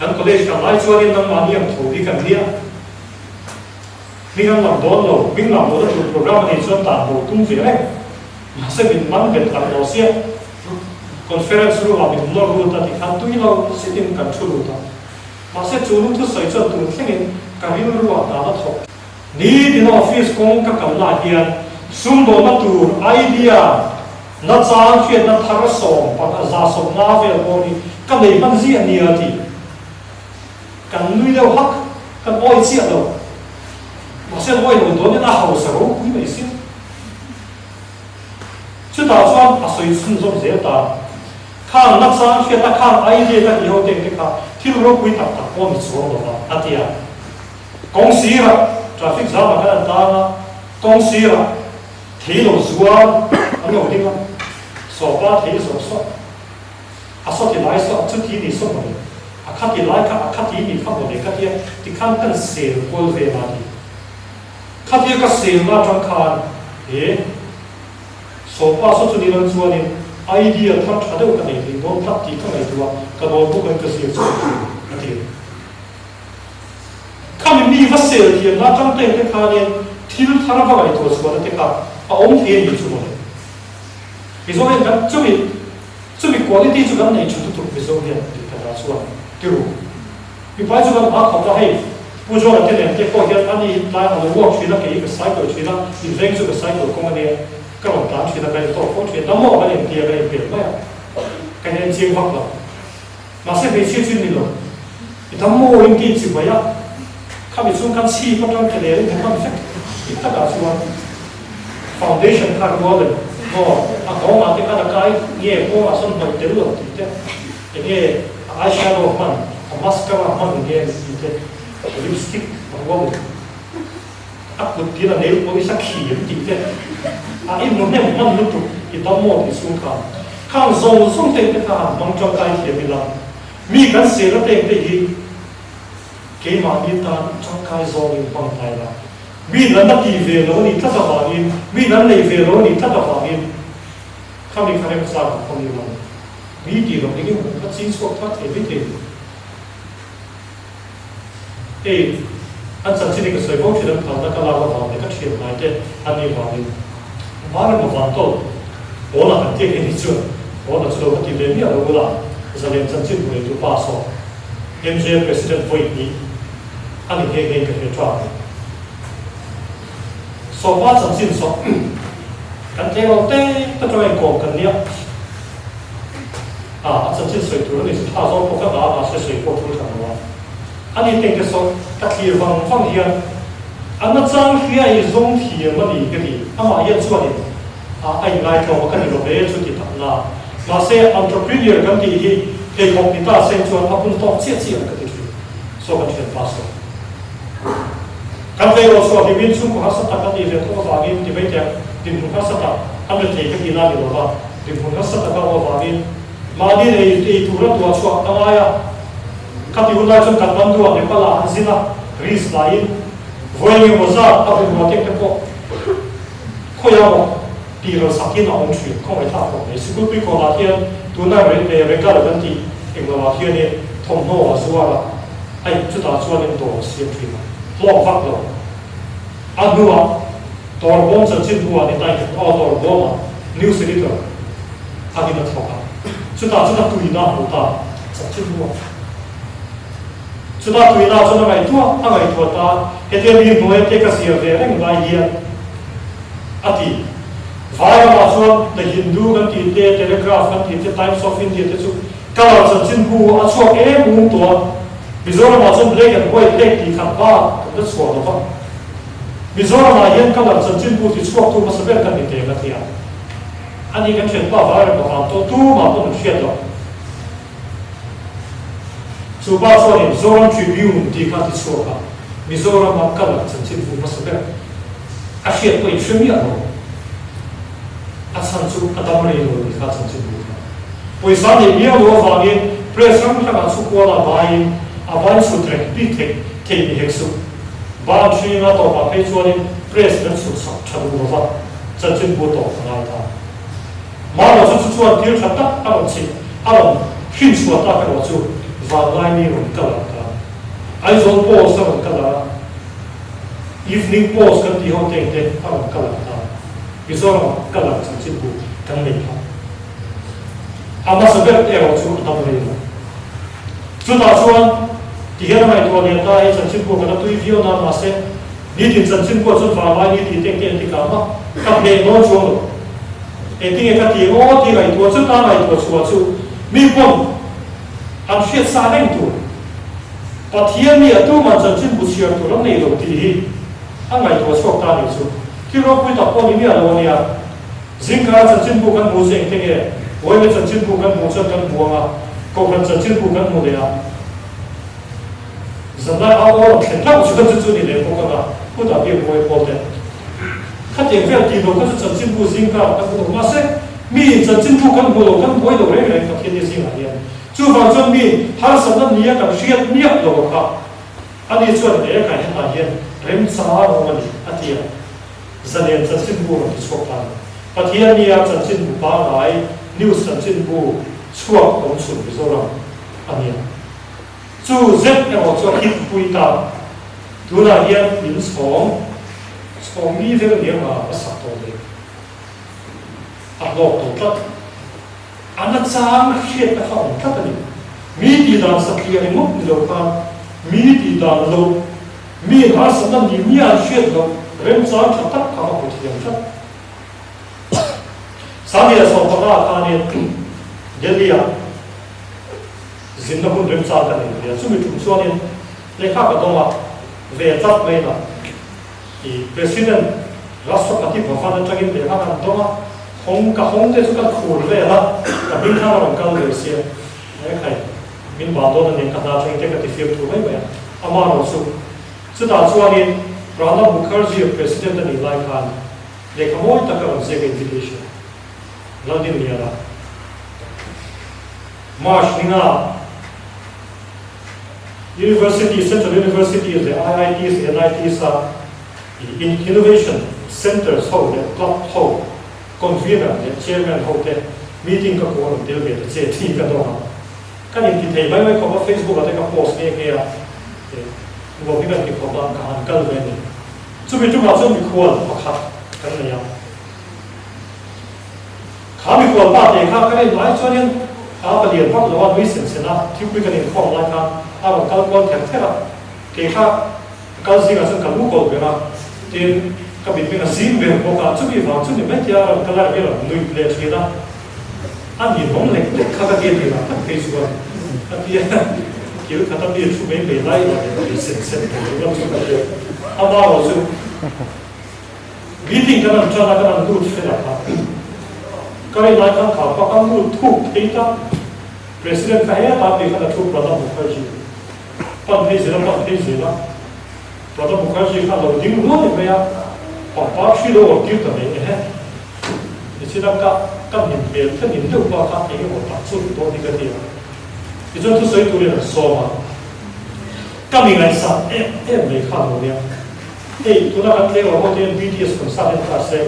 kan college kal lai chuanin nangmahni ang tho hi kan nia. Hming an lam dawn lo, hming lam lohna tur program a nih chuan tan bo tum ve reng. Mahse min man bet tak lo sia. Conference room ah min nawr lut a tikhan tui lo zetin kan thu lut a. Mahse chu nu thusawi chuan tun thlengin ka rilru ah hna la thawk. Nitin office kawng ka kal lah hian sumdawnna tur idea na chang hriatna thar sawm pakhat za 50 vel pawh hi ka nei hman ziah nia ti. Kan nui deuh hak, kan awi chiah lo. Mahse an awi lo dawnin a hausa ropui mai sia. Chutah chuan a sawi chhunzawm zel ta. Khang nachang hriatna khang idea ka tih ho teng te kha thil ropui tak tak pawh ni chuang lo va, a ti a. Kawng sirah traffic jam ah khan an tang a, kawng sirah thei lo zuar an lo ding a, sawpa thei zawh sawt, a sawti lai saw chuti ni saw mawle, a khati lai kha a khati ni kha mawle ka tia tikhan kan sel kual vel a ti. Khatia ka selna atang khan he sawpa saw chu ni lam chuanin idea thar tha deuh ka nei thei dawn tlat tih ka ngaihtuah ka notebook an ka ziak chhuak thin a ti. Khami mi va sel thiamna atang teng te khanin thil thar va ngaihtuah chhuahna te kha a awm thei a ni chu mawle. Mizo hian kan chumi chumi quality chu kan nei tha lutuk Mizo hian tih ka dah chuan ti ru. Mipai chu kan hma khawp a hei Pu John-a te nen te pawh hian ani tlai a lo walk thin a kei ka cycle thin a inveng chu ka cycle kawng ania ka rawn tlan thin a ka intawk fo thin a maw kan intia ka inpel mai a ka nen chiang vak lo. Mahse hmeichhia chu ni lo. I dam maw in ti chi mai a, khami chung khan chhip atang ke leh in hman vek dik takah chuan foundation kha rual em maw a nghawng ah te khan a kai nge nghawng ah sawn hnawih tel lo tih te enge a eyeshadow hman a mascara hman nge tih te lipstick a rual em a kut tin a nail polish a khi em tih te a inhmu hnem hman lutuk i dam maw tih chung khan khang zawng zawng te te kha han hmang tangkai thiam ila. Mi kan sel a pek te hi keimahni tan tangkai zawngin hmang ta ila, mi nan a ti ve lo a nih tlat avangin, mi nan nei ve lo a nih tlat avangin khami kha remchang an hmang ila mi tih loh eng emaw kha ching chhuak thar thei mai thei lo. Hei an chanchin hi ka sawi fo thin an phalna ka lak avang leh ka thian hnai te an nih vangin Hmar emaw Vantawt Pawla kan tiak hi ni chuan Pawla chu lo ka ti ve miah lo ula Zalen chanchin hmu neitu pa saw MJ President vawi hnih a ni nghe nghe ka hre tha mai. Sawpa chanchin saw kan tleng lo te te tawng inkawm kan nia a a chanchin sawi tur a ni chu tha zawng pawh ka ngah a mahse sawi pawh thul tha lo a. A ni teng te saw ka thlir vang vang hian a nachang hria i zawng thiam a ni ka ti. Amah hian chuanin a a inngaithlawm a ka ni lo ve chu ti tak na. Mahse entrepreneur kan tih hi pheikhawk ni ta seng chuan a hun tawk chiah chiah ka ti thin. Saw kan thianpa saw. Kan tleirawl chhuah hlimin chhungkaw harsa tak a nih ve tawh avangin ti mai teh dinhmun harsa tak an re thei ka tih na ni lo va, dinhmun harsa tak a awm avangin mahni nei ei tura tuah chhuah a ngai a. Khati hun lai chuan Kathmandu ah Nepal ah an zin a, risk la in vawi eng emaw zat a bungrua tek te pawh khawi a maw tih ral sak in a awm thin, khawngaih thlak khawp mai. Sikulpui kawn ah hian tuna Regal kan tih eng lo ah hian in thawmhnaw a zuar a, hei chutah chuan in dawr a siam thin a, hlawk vak lo. A hnuah Tawrbawm chanchinbu ah ni tai hian aw Tawrbawm ah news editor angin a thawk a, chutah chuan a tuina a hmu ta. Chanchinbu ah. Chutah tuina chuan a ngaihtuah a ngaihtuah ta, hetia mi hnuaia te ka zia ve reng lai hian a ti. Vai ramah chuan The Hindu kan tih te, Telegraph kan tih te, Times of India te chu colour chanchinbu a chhuak em um tawh a. Mizoramah chuan black and white hlek tih khat bak kan la chhuah lo va. Mizoramah hian colour chanchinbu ti chhuaktu hmasa ber kan ni teng a ti a. Ani kan thianpa vai ram avang tawh tumah pawh kan hriat lo. Chu pa chuanin Zoram Tribune tih kha a ti chhuak a, Mizorama colour chanchinbu hmasa ber a hriat pawh in hre miah lo. A chhan chu a dam rei lo tih kha chanchinbu kha. Pawisa neih miau lo avangin press hrang hrangah chhukual a baiin a bain chhut reng bik theih theih ni hek suh. Ban hringa tawpah phei chuanin press kan chhut sak tha duh lova chanchinbu tawp a ngai ta. Mahlo chu chu chuan thil tha tak a rawn chhit a rawn hrin chhuah tak erawh chu Vanlaini rawn kal ang ta. Aizawl Post a rawn kal a, Evening Post kan tih ho teng te a rawn kal ang ta. Mizoram kal ang chanchinbu kan nei phah. A hmasa ber erawh chu a dam rei lo. Chutah chuan ti hian a ngaihtuah lian ta hi chanchinbu kan a tui viau nan mahse nitin chanchinbu chuan vanglai ni tih teng te an ti kang a, ka hneh dawn chuang lo. Engtinge ka ti aw tih ngaihtuah chu ta ngaihtuah chhuah chu mi pawn an hriat sa reng tur. Pathian mi a tuman chanchinbu chhiar tur an nei lo tih hi a ngaihtuah chhuak ta nih chu. Thil ropui tak pawh ni miah lo a nia. Zingkara chanchinbu kan hmuh chu engte nge? Uaime chanchinbu kan hmuh chuan kan hmu ang a, Kohhran chanchinbu kan hmu leh a. Zanlai au aw rawn thlen hlauh chuan chu chu ni leh bawk ang a, hutah biak buai pawl te. Khatiang vel tih lo kha chu chanchinbu zingkarah kan hmu lo. Mahse, miin chanchinbu kan hmu lo, kan buai lo reng reng Pathian ni zingah hian. Chuvang chuan miin harsatna nia kan hriat miah lo kha, ani chuan he kai hetah hian remchang a awm a ni, a ti a. Zalen chanchinbu rawn ti chhuak ta a ni. Pathian nia chanchinbu pangngai, news chanchinbu chhuak awm chhun Mizoram a nia. Chu zet erawh chu a hit pui ta. Tunah hian in chhawng chhawng mi vel nia nga a sak tawh leh a hlawk tawh tlat. A nachang hriatna kha awm tlat a ni. Mi tih dan satliah ringawt ni lo khan mi tih dan loh, mi harsatna ni mia an hriat loh remchang tha tak kha a hmu thiam tlat. Sanglia 15 khanin Delhi-ah zinna hun remchang ka nei ve a, chumi tum chuanin lehkha ka dawng a, ve tlat mai la i President Rashtrapati Bhavan atangin lehkha kan dawng a, hawng ka hawng te chu kan khur vel a, ka hming khan a rawn kal ve sia, he khai min ban dawn a nia ka hna atangin te ka ti fiam thu mai mai a, amaherawh chu chutah chuanin Pranab Mukherjee President a nih lai khan Lehkha mawi tak a rawn ziak invitation Laldinliana March ninga University Central University leh IITs leh NITs a Innovation Centres ho leh Club ho Convener leh Chairman ho te meeting ka kuah rawn tel ve ta che tih ka dawng a. Kan inti thei mai mai khawp a, Facebook ah te ka post nghe nghe a, nuam hi kan ti khawp a, ka han kal ve a ni. Chumi tumah chuan mikhual pakhat kan nei a. Kha mikhual pa te kha ka rin lai chuanin a palian vak lo a, nui sen sen a, thingpui kan inkhawm lai khan a rawn kal kual ther ther a. Kei kha ka kal zingah chuan ka lu kawl ber a, tin ka mitmeng a zim ber bawk a, chumi vang chu ni mai tia a rawn kal a, mi rawn nui leh thin a. A ninawm lek lek kha ka ti a tirah tak phei chuan a ti a, kil khat a mi thu mai mai lai lah leh nui sen sen thei lo lam chu ka ti a, ama erawh chu meeting kan han tan a kan han lut fel a kha ka rin lai khan kha pa kan lut thuk phei ta President kha hetah phei khan a thu Pranab Mukherjee pan phei zel a pan phei zel a Pranab Mukherjee kha a lo ding ruai mai a pangpar hri lo awm tir ta mai ehe. Nichina ka ka hnim hmel ka hnim deuh pa kha eng emaw tak chu ni dawn hi ka ti a. Tichuan thusawi turin an sawm a, ka mi ngaihsam em em mai kha lo nia. Hei tuna kan tleng lo ho te hian BTS concert en ta se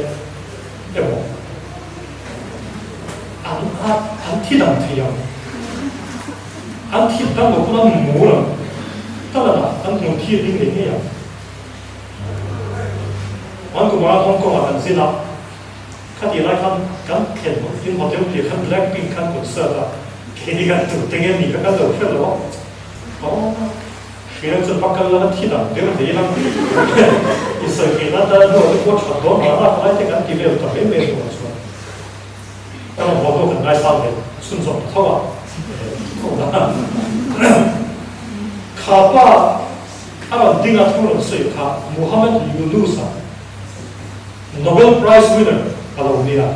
emaw an an thi dang thei ang. An thit dang lo pawn an mur ang. Talan ah an hmul thi a ding ngei ngei ang. Hman kum ah Hong Kong ah kan zin a, khatih lai khan kan thlen in hotel piah khan Blackpink khan concert a khi kan tur te nge ni kha kan lo hre lo a, aw hriam chuan va kal la thi dang der hle ila i sawi theih nan tan hnuah te pawh that dawn mahna ka lai te kan ti vel ta mai mai hnuah chuan ka rawn haw pawh kan ngaisang ve chhunzawm ta tho a, kha pa A rawn ding a thu rawn sawi kha Muhammad Yunus a Nobel Prize winner a lo nia.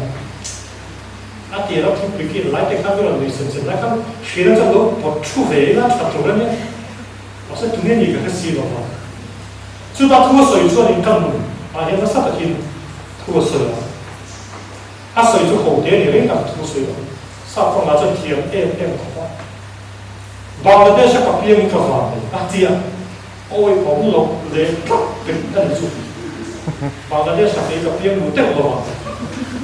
A tir a thu pikin lai te khan ka rawn nui sen sen lai khan hriat chuan lo pawt thu ve ila tha tur a nia. Mahse tunge ni ka hre si lo va. Chuta thu a sawi chuan in ka nun ah hian nasa takin thu a sawi a. A sawi chu ho te ni reng tak thu a sawi lo. Sap kawngah chuan thiam em em khawp a. Bangladesh a ka piang in ka van nei a tia awi awm lo leh tlat pek a ni chu. Bangladesh a kei ka piang duh teuh lo ang.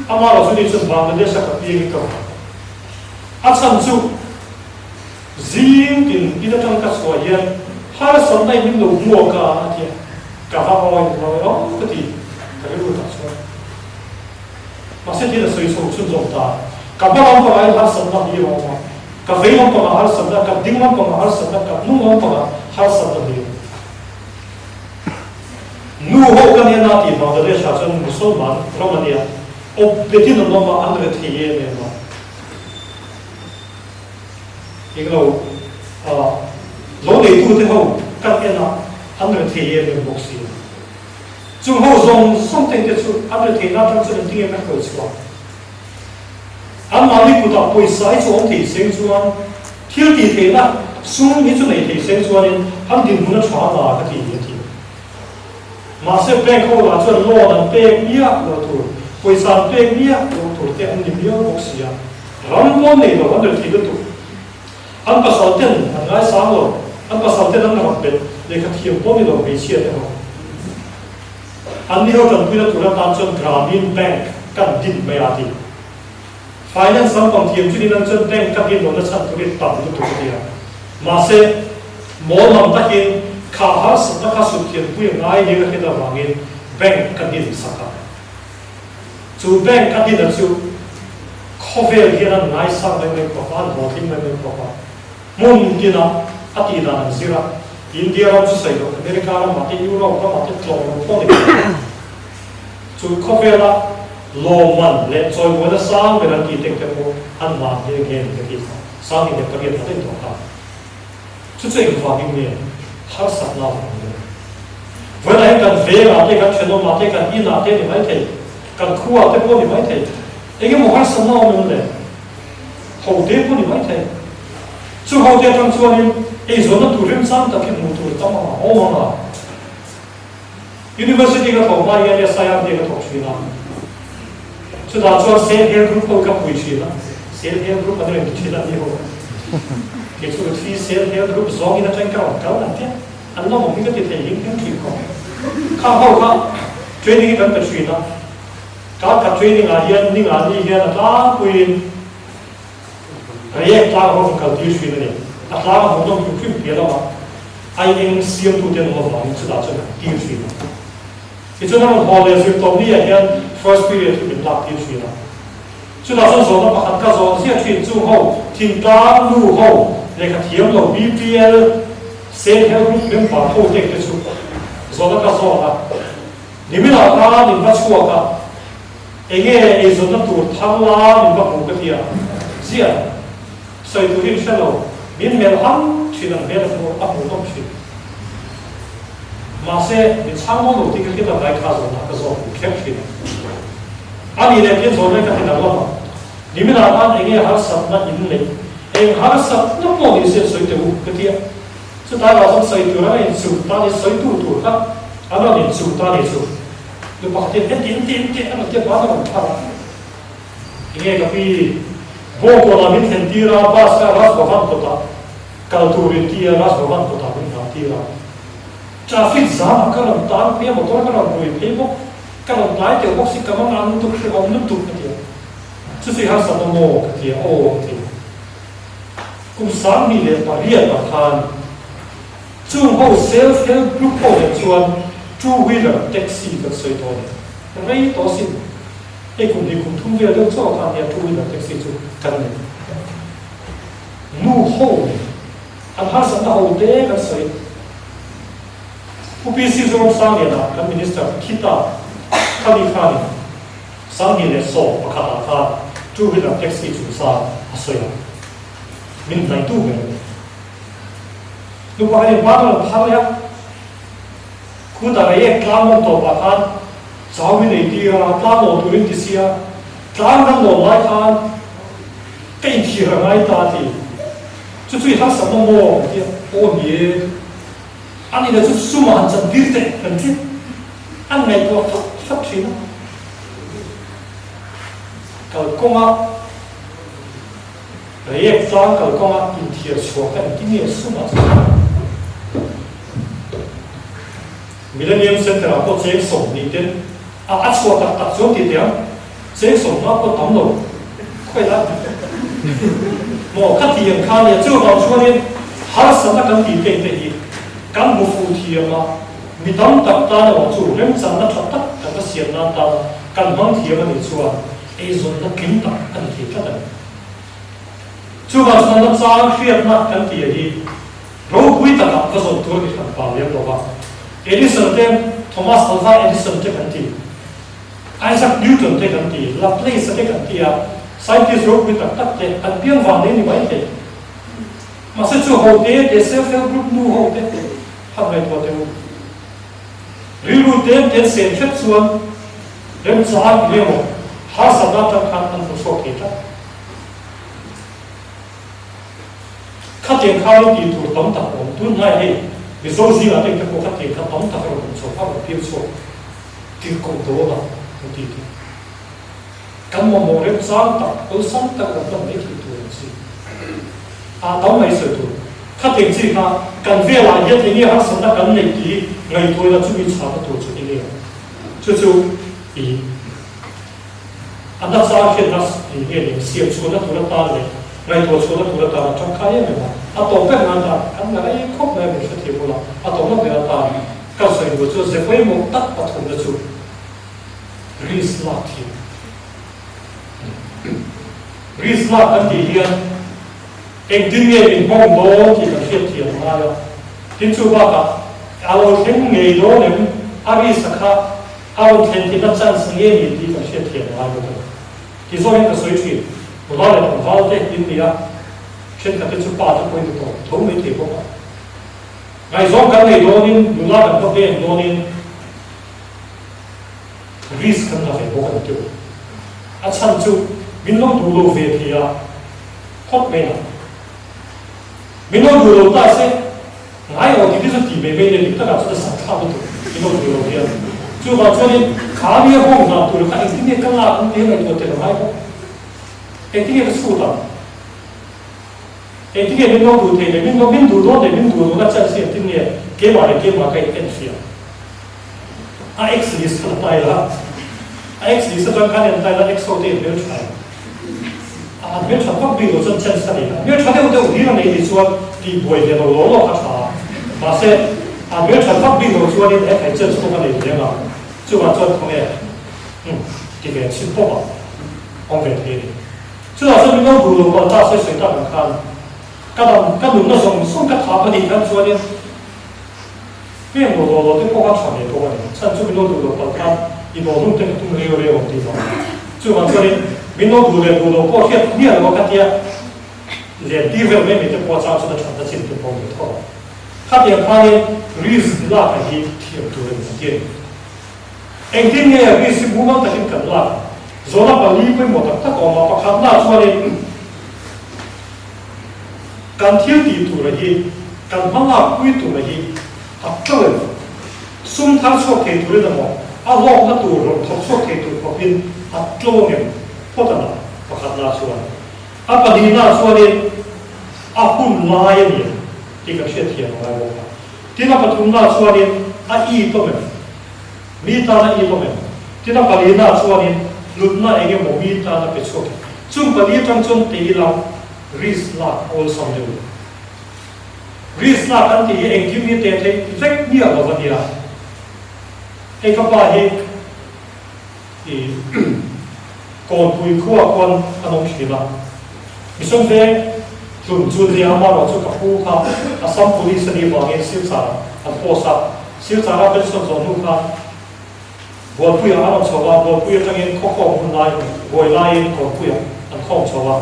Ama lo chu ni chuan Bangladesh a ka piang in ka van. A chhan chu zing tin in atang ka chhuah hian harsatna in min lo hmuak a a tia ka va awi lo e aw ka ti ka rilru tak chuan. Mahse thil a sawi chho chhunzawm ta. Ka hma lampangah hian harsatna hlir a awm a, ka vei lampangah harsatna, ka ding lampangah harsatna, ka hnung lampangah harsatna hlir. Nu ho ka nia na tih Bangladesh ah chuan Musalman ram a nia, awp betin an awm a, an rethei em em a. Englo lo neitute ho kan en a, an rethei em em bawk si a. Chung ho zawng zawng te te chu an retheihna atang chuan engtin nge ka hruai chhuah? Anmahni kutah pawisa hi chu awm thei seng chuan thil tih theihna sum hi chu nei thei seng chuanin an dinhmun a tha la ka ti a ti. Mahse bank ho lah chuan loan an pek miah lo tur, pawisa an pek miah lo tur te an ni miau bawk si a, ram pawn nei lo an rethei lutuk. An pasal ten an ngaisang lo, an pasal ten an rak bet, lehkha thiam pawh ni lo hmeichhia te ho. An ni ho tanpuina tur atan chuan Grameen Bank kan din mai a ti. Finance lampang thiam chu nin an chuan bank ka din lohna chhan tur hi tam lutuk a nia. Mahse, mawl lam takin Kha harsatna kha suthianpui a ngai nia ka hriat avangin bank ka din sak a. Chu bank a dina chu khawvel hian an ngaisang mai mai khawp a, an hlawhtling mai mai khawp a. Hmun tina a tih dan an zir a, India ram chu sawi loh, America ramah te, Europe ramah te tlawm lo pawh ni thei. Chu khawvela lawmman leh chawimuaina sang ber an tih teng te pawh an mah nghe nghe ni ka ti kha, 2008 a daih tawh kha. Chu chu engvangin nge harsatna avang ni? Vawiinah hian kan vengah te, kan thenawmah te, kan inah te ni maithei, kan khuaah te pawh ni maithei, eng emaw harsatna awm em le? Hote pawh ni maithei. Chu hote atang chuanin eizawnna tur remchang tak hi hmuh tur tam ang a, awm ang a. University ka thawk hma hian SIRD ka thawk thin a, chutah chuan Self Help Group ho ka pui thin a, Self Help Group an rawn ti thin a ni ho. Kei chu Uthi Self Help Group zawngin atang ka rawn kal an tia, an la awm hi ka ti thei hlim hlim thin khawp. Khang ho kha training hi kan pe thin a, ka ka training ah hian ninga ni hian a tlangpuiin Reiek tlang ho kal tir thin a ni. A tlang a hmuhnawm hrim hrim piah lamah aieng siamtute an awm avangin chutah chuan an tir thin a. Tichuan a rawn haw leh zirtawp ni ah hian first period hi min lak tir thin a. Chutah chuan zawhna pakhat ka zawh ziah thin chung ho thingtlang nu ho lehkha thiam lo BPL Self Help Group member ho tek te chu zawhna ka zawt a. Niminah khan in va chhuak a. Enge eizawnna tur thar la min va hmu ka ti a, ziah sawi tur hi in hre lo, min melh ham thin ang hmel a hmu a hmuhnawm thin. Mahse, min chhang maw lo tih ka hriat avai kha zawnah ka zawk hmu kher thin a. A nih leh pian zawn mai ka ti dang lam a, niminah khan enge harsatna in neih, eng harsatna pawh ni se sawi teh u ka ti a, chutai vang chuan sawi tur a inchuh ta ni sawi tu tur kha an rawn inchuh ta ni chu. Nu pakhatin heti in ti in ti a rawn tia ban a rawn phar a. Enge ka pi, Bawngkawnah min thlen tir a, bus kha Raj Bhavan kawtah kal tur in ti a, Raj Bhavan kawtah min nghah tir a. Traffic zamah ka rawn tan phei a, motor ka rawn rui phei bawk, ka rawn tlai teuh bawk si, ka mang ang lutuk, hrehawm lutuk ka ti a. Chu chu i harsatna maw? ka ti a, aw ka ti a. Kum 2008 ah khan Chung ho self help group ho nen chuan two wheeler taxi kan sawi dawn e. Rei tawh asin. Hei kum hnih kum thum vel deuh chauh khan nia two wheeler taxi chu kan nei. Nu ho nen an harsatna ho te kan sawi. Pu PC Zoramsangliana kan minister Khita Khali khanin 2011 ah khan two wheeler taxi chungchang a sawi a. Min hnaihtu ber a ni. Nu pakhat in ban a rawn phar leh a, khutah Reiek tlang mawng tawpah khan chau min ei tir a, tlang lawm turin ti sia, tlang kan lawm lai khan ka inthir a ngai ta a ti. Chu chu i harsatna maw ka ti a, aw ni e, a ni le chu sumah han chan tir teh kan ti, an ngaihtuah fat fat thin a, kalkawnga. Reiek tlang kalkawnga inthiar chhuah kha engtin nge sum a chhuah ang? Millennium Centre ah pawh cheng 20 ten a a chhuah tak tak chuan ti teh ang, cheng 50 pawh tam lo khawi lai maw kha ti ang kha nia chuvang chuanin harsatna kan tih teh te hi kan hmu fuh thiam a, mi tam tak tan erawh chu remchanna tha tak kan va siam nan tana kan hmang thiam a nih chuan eizawnna tling tak a ni thei tlat a ni. Chuvang chuan na chang hriatna kan tih hi ropui takah va zawh tur a ni hran pah lem lo va. Edison te, Thomas Alva Edison te kan ti, Isaac Newton te kan ti, Laplace te kan ti a, scientist ropui tak tak te an piang vang nei ni mai thei. Mahse chu ho te te self help group nu ho te han ngaihtuah teh u. Rilru tlem te an sen hret chuan remchang eng emaw harsatna atang khan an hmu chhuak thei tlat. Khatiang khan tih tur tam tak awm. Tun hnai hei Mizo zingah te engte pawh khatiang kha tam tak a rawn awm chhuak a, a rawn piang chhuak tirhkoh dawn a an ti te. Kan mamawh remchang tak, awlsam tak a rawn hman mai thei tur ang chi. A tam mai sawi tur. Khatiang chi kha kan velah hian enge harsatna kan neih tih ngaihtuahna chumi chhahna tur chu enge ang? Chu chu i. A hmasa hriatna eng nge nih siam chhuahna tur atan leh. Ngaihtuah chhuahna tur atan a tangkai em em a, a tawp ber nan atan kan la rei khawp mai a min hrethiam ula, a tawpna ber atan ka sawi duh chu ze pawimawh tak pathumna chu risk lak thiam a ni. Risk lak kan tih hian engtin nge min hmawng dawn tih kan hriat thiam a ngai a, tin chu bakah a lo thleng ngei dawn em, a risk a kha a rawn thlen theihna chance nge ni tih kan hriat thiam a ngai bawk a ni. Ti zawngin ka sawi thin, nula leh tlangval te in ni a, thenkhat te chu pa te pawhin ni tawh tho mai thei bawk a. Ngaihzawng kan nei dawnin, nula kan va veng dawnin risk kan la ve bawk a ni teuh. A chhan chu min lo duh lo ve thei a, phawt mai ang. Min lo duh lo ta se, Ngai aw tih te chu tih mai mai nia dik takah chuan a sak thlak lutuk i lo duh lo hian. Chuvang chuanin kha mi a hawng dan tur kha engtin nge ka lak ang tih a ngaihtuah tel a ngai bawk. Engtin nge ka chhut ang? Engtin nge min lo duh thei leh min lo min duh dawn leh min duh lohna chance hi engtin nge keimah leh keimah ka in enfiah? A ex list kha la ta ila, a ex list atang khan en ta ila ex ho te in hmeltha em? A an hmeltha vak bik lo chuan chance ka nei a, hmeltha deuh deuh hlir a nei tih chuan tih buai ve lo law law kha tha a, mahse an hmeltha vak bik lo chuanin he thai chance pawh ka nei ve ang a, chuvang chuan khawnge umm ti ve chhin pawp a awm ve thei a ni. Chutah chuan min lo duh lo palh ta sawi sawi tak ang khan ka dam ka nunna zawng zawng ka thap a nih khan chuanin Heng lo law law te pawh kha tha ve bawk a ni. Chhan chu min lo duh lo palh khan i daw hlum te ka tum reu reu ang tih vang. Chuvang chuanin min lo duh leh duh lo pawh hriat miah lo a ka tia len tir vel mai mai te pawh a chang chuan a thatna chin te pawh a ni tho ang. Khatiang khanin risk lak a hi thiam tur a ni ang ti a ni. Engtin nge risk hi mumal takin kan lak ang? Zawhna pali pawimawh tak tak a awm a, pakhatna chuanin Kan thil tih tura hi, kan hmalak pui tura hi a tlo em? Sum thar chhuak thei turin emaw, a hlawkna tur rawn thawk chhuak thei tur khawpin a tlo ngem? Phawt a na, pakhatna chuan. A pahnihna chuanin a hun lai a ni em tih kan hriatthiam a ngai bawk a. Tin, a pathumna chuanin a itawm em? Mi tan a itawm em? Tin, a palina chuanin hlutna eng emaw mi tan a pe chhuak em? Chung pali atang chuan tei ila risk lak awlsam deuh lo. Risk lak kan tih hi engkim hi teh theih vek miah lo a nia. Hei ka pa hi i Kawnpui khua khuan an awm thin a. Mission Veng hlun chu nia amaherawhchu ka pu kha Assam Police a nih vangin Silchar an post a. Silchar a pension zawh hnu khan Bualpuiah an rawn chho a, Bualpui atangin khaw khawm hun lai buai laiin Kawnpuiah an khawm chho a,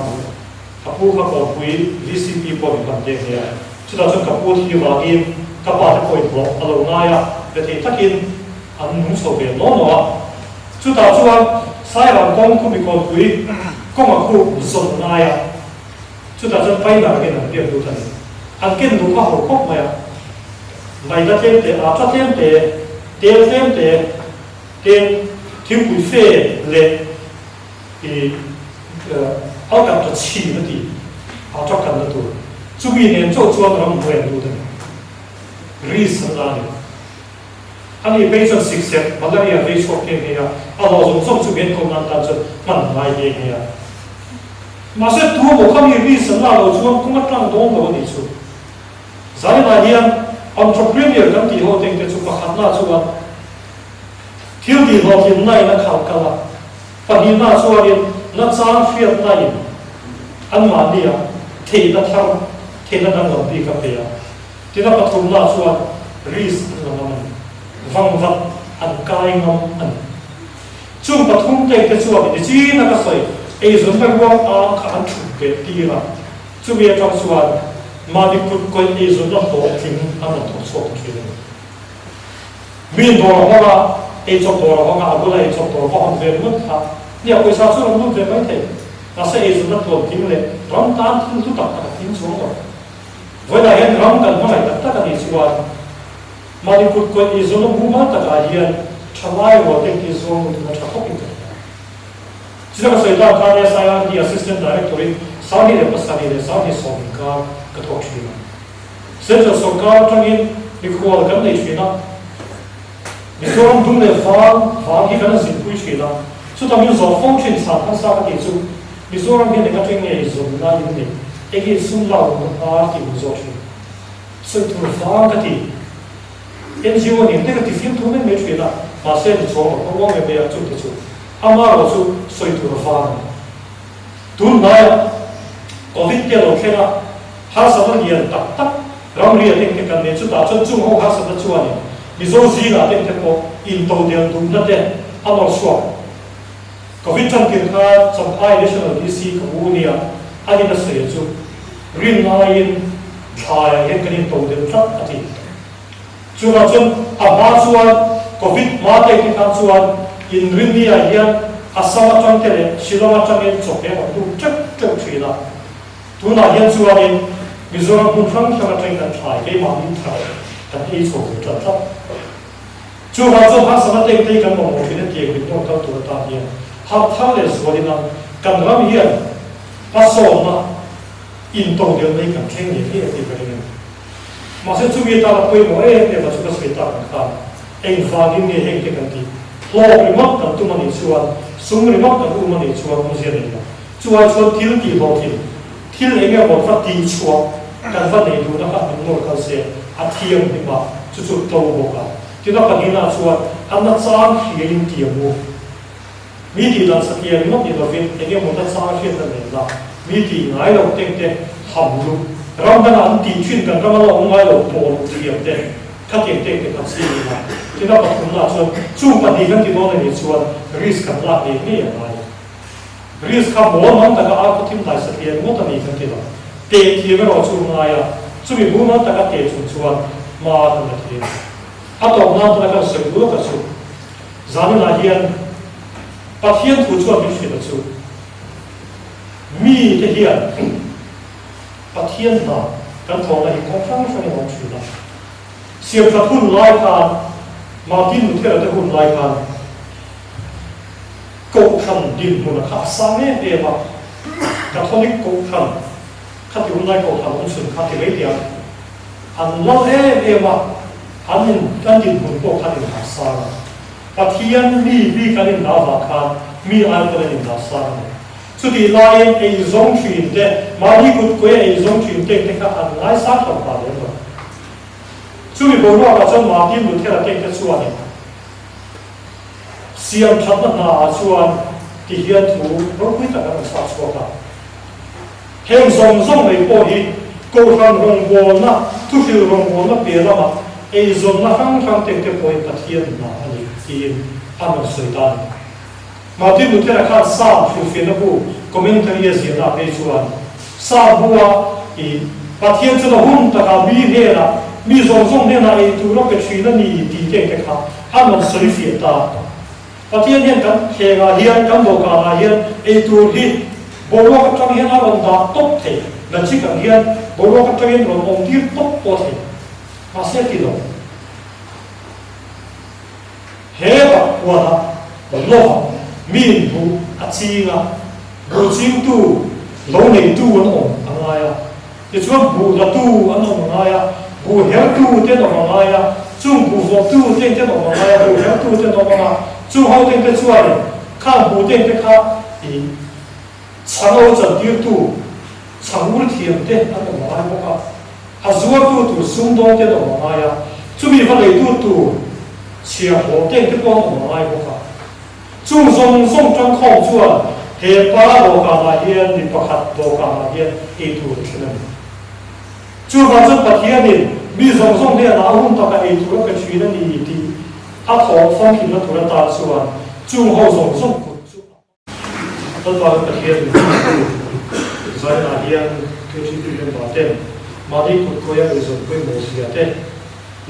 ka pu kha Kawnpui VCP pawh min hman nghe nghe a, chutah chuan ka pu thi vangin ka pa te pawh inhlawh a lo ngai a, rethei takin an nung chho ve naw naw a, chutah chuan Sairang kawng khumi Kawnpui kawnga khu zawn ngai a, chutah chuan Paina angin an biak lut a ni. An ken duh kha ho khawp mai a, maida tlem te, ata tlem te, Tel tlem te ten thingpui fe leh i alkap ta chhin a ti a ta kan na tur. Chumi nen chauh chuan ram hnuai an lut a ni. Risk an la a ni. Ani phei chuan sikserh, malaria vei chhuak nghe nghe a, a hlawh zawng zawng chu men kawm nan tan chuan hman a ngai nghe nghe a. Mahse tu emaw khami risk an la lo chuan kawng a tlang dawn lo a nih chu. Zainah hian entrepreneur kan tih ho tengte chu pakhatna chuan thil tih hlawhtlinna in a khalh kal a, pahnihna chuanin nachang hriatna in anmahni ah theihna thar, theihna danglam bik a pe a, tin a pathumna chuan risk an la ngam a ni, vangvat an kai ngam a ni. Chung pathum tengte chuan nichin a ka sawi eizawnna ruang ang kha an thut beh tir a. Chumi atang chuan mahni kut kawih eizawnna hlawhtling an rawn thawk chhuak ta thin a ni. Mi dawr a hawng a, eichawp dawr a hawng a, a bula eichawp dawr va hawn ve ringawt kha nia pawisa chu rawn lut ve mai thei. Mahse eizawnna tluantling leh ram tan thil hlu tak tak a tling chuang lo. Vawiinah hian ram kan hmangaih tak tak a nih chuan mahni kut kawih eizawnna mumal takah hian thalai rual te engtin zawng lut ila tha khawpin ka hria. Chutah ka sawi tak khan SIRD Assistant Director in 27 leh 27 inkar ka thawk thin a. Central sawrkar atangin mikhual kan nei thin a, Mizoram dum leh vang vang hi kan han zinpui thin a, chutah min zawh fo thin chhan hmasa ka tih chu. Mizoram hian eng atang nge i zawnna in neih? Enge i sum lak awmna hnar tih min zawt thin. Sawi tur vang ka ti. NGO nen te ka ti fimthu mai mai thin a, mahse ni chuang lo, ka uang em mai a, chute chu amarawh chu sawi tur vang a ni. Tun hnaia Covid te a lo thleng a, harsatna lian tak tak ramri a teng te kan nei, chutah chuan chung ho harsatna chuanin Mizo zingah teng te pawh intodel duhna te a nawr chhuak. Covid tan tir kha Champhai National DC ka u nia a nin a sawi chu rin aiin thlaiah hian kan intodel tlat a ti. Chuvang chuan a hma chuan Covid hma te khi khan chuan Inrinni-ah hian Assam atang te leh Shillong atangin chawhmeh rawn lut teuh teuh thin a. Tunah hian chuanin Mizoram hmun hrang hrang atangin kan thlai keimahni thar kan ei chho ve tlat tlat. Chuvang chuan harsatna teng te hi kan mamawh thin hetiang min nawr kal tur atan hian harh thar leh zualin a kan ram hian hmasawnna intodelna hi kan thleng ngei ngei a tih ka ring a ni. Mahse chumi atana pawimawh em em a chu ka sawi tak ang khan engvangin nge heng te kan tih? Hlawk ringawt kan tum a nih chuan, sum ringawt kan um a nih chuan awmzia nei lo. Chuai chuan thil tih hlawhtlin, thil eng emaw va tih chhuah kan va nei duhna kha min nawr kal se a thianghlim a, chu chu to bawk a. Tin a pahnihna chuan a nachang hriain ti ang u. Mi tih dan satliah ringawt ni lovin eng emaw nachang hriatna nen la, mi tih ngai lo teng te ham luh, ram dangah an tih thin kan rama la awm ngai lo pawh luh thiam te, khatiang teng te kha ching ila. Tin a pathumna chuan chung pahnih kan ti dawn a nih chuan risk kan lak ngei ngei a ngai. Risk kha mawl mang taka ar khaw thim dai satliah ringawt a ni kan ti lo. Teh thiam erawh chu ngai a, chumi mumal taka teh chung chuan hma kan la thei a. A tawp nan tana kan sawi duh lawk a chu. Zaninah hian Pathian thu chuan min hrilh a chu, Mi te hian Pathian hna kan thawhna hi kawng hrang hrangin a awm thin a. Siamthat hun lai khan, Martin Luther-a te hun lai khan Kohhran dinhmun a kha a sang em em a, Catholic Kohhran khati hun lai Kohhran awm chhun kha ti mai teh ang, an lal em em a, an in an dinhmun pawh khan indah sang a. Pathian mi bik an indah vang khan mi ai pawn an indah sang a ni. Chutih laiin eizawng thin te, mahni kut kuai a eizawng thin te te kha an ngaisang hlauh pah lem lo. Chumi boruakah chuan Martin Luther-a te te chuanin siam thatna hnaah chuan ti hian thu ropui tak an rawn chhak chhuak a. Heng zawng zawng mai pawh hi Kohhran rawngbawlna, thuhril rawngbawlna piah lamah eizawnna hrang hrang tengte pawhin Pathian hna a ni tiin a rawn sawi ta a ni. Martin Luther-a khan Psalm hrilhfiahna bu commentary a ziahna phei chuan Psalm bua i Pathian chuan a hun takah mi hnenah, mi zawng zawng hnenah ei tur a pe thin a ni tih tengte kha a rawn sawi fiah ta. Pathian hian kan thlengah hian, kan dawhkanah hian ei tur hi boruak atang hian a rawn dah tawp thei, magic ang hian boruak atangin rawn awm tir tawp pawh thei. Mahse ti lo. He bakhuana lova miin buh a ching a, buh chingtu, lo neitu an awm a ngai a. Tichuan buh latu an awm a ngai a, buh hertu te an awm a ngai a, chung buh vawktu te an awm a ngai a, buh hertu te an awm ang a, chung ho te te chuanin khang buh te te kha ih chhang o chantirtu, chhang ur thiam te an awm a ngai bawk a, a zuartu tur sumdawng te an awm a ngai a, chumi va leitu tur chhiarhlawh te te pawh an awm a ngai bawk a. Chung zawng zawng tangkhawm chuan he pa dawhkanah hian mi pakhat dawhkanah hian ei tur a thlen a ni. Chuvang chuan Pathianin mi zawng zawng hnenah a hun taka ei tur a pe thin a ni tih a thawh famkimna tur atan chuan chung ho zawng zawng kut chu a Lalpa kan Pathian min hmangaihtu zainah hian KTP member ten mahni kut kawia eizawn pawimawh zia te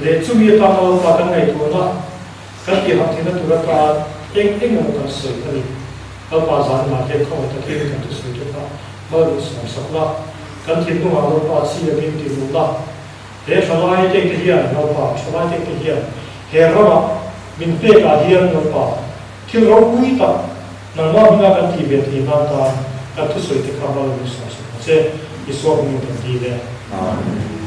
leh chumi atanga Lalpa kan ngaihtuahna Kan tihham theihna tur atan eng eng emaw kan sawi a ni. Lalpa zanah hian khawngaih takin kan thusawi te kha mal min sawmsak la, kan thinlungah Lalpa chi angin ti duh la. He thalai teng te hian Lalpa, thalai teng te hian he ramah min pekah hian Lalpa, thil ropui tak nangmah hminga kan tih ve theih nan tan kan thusawi te kha mal min sawmsak ang che. Isua hmingin kan dil e. Amen.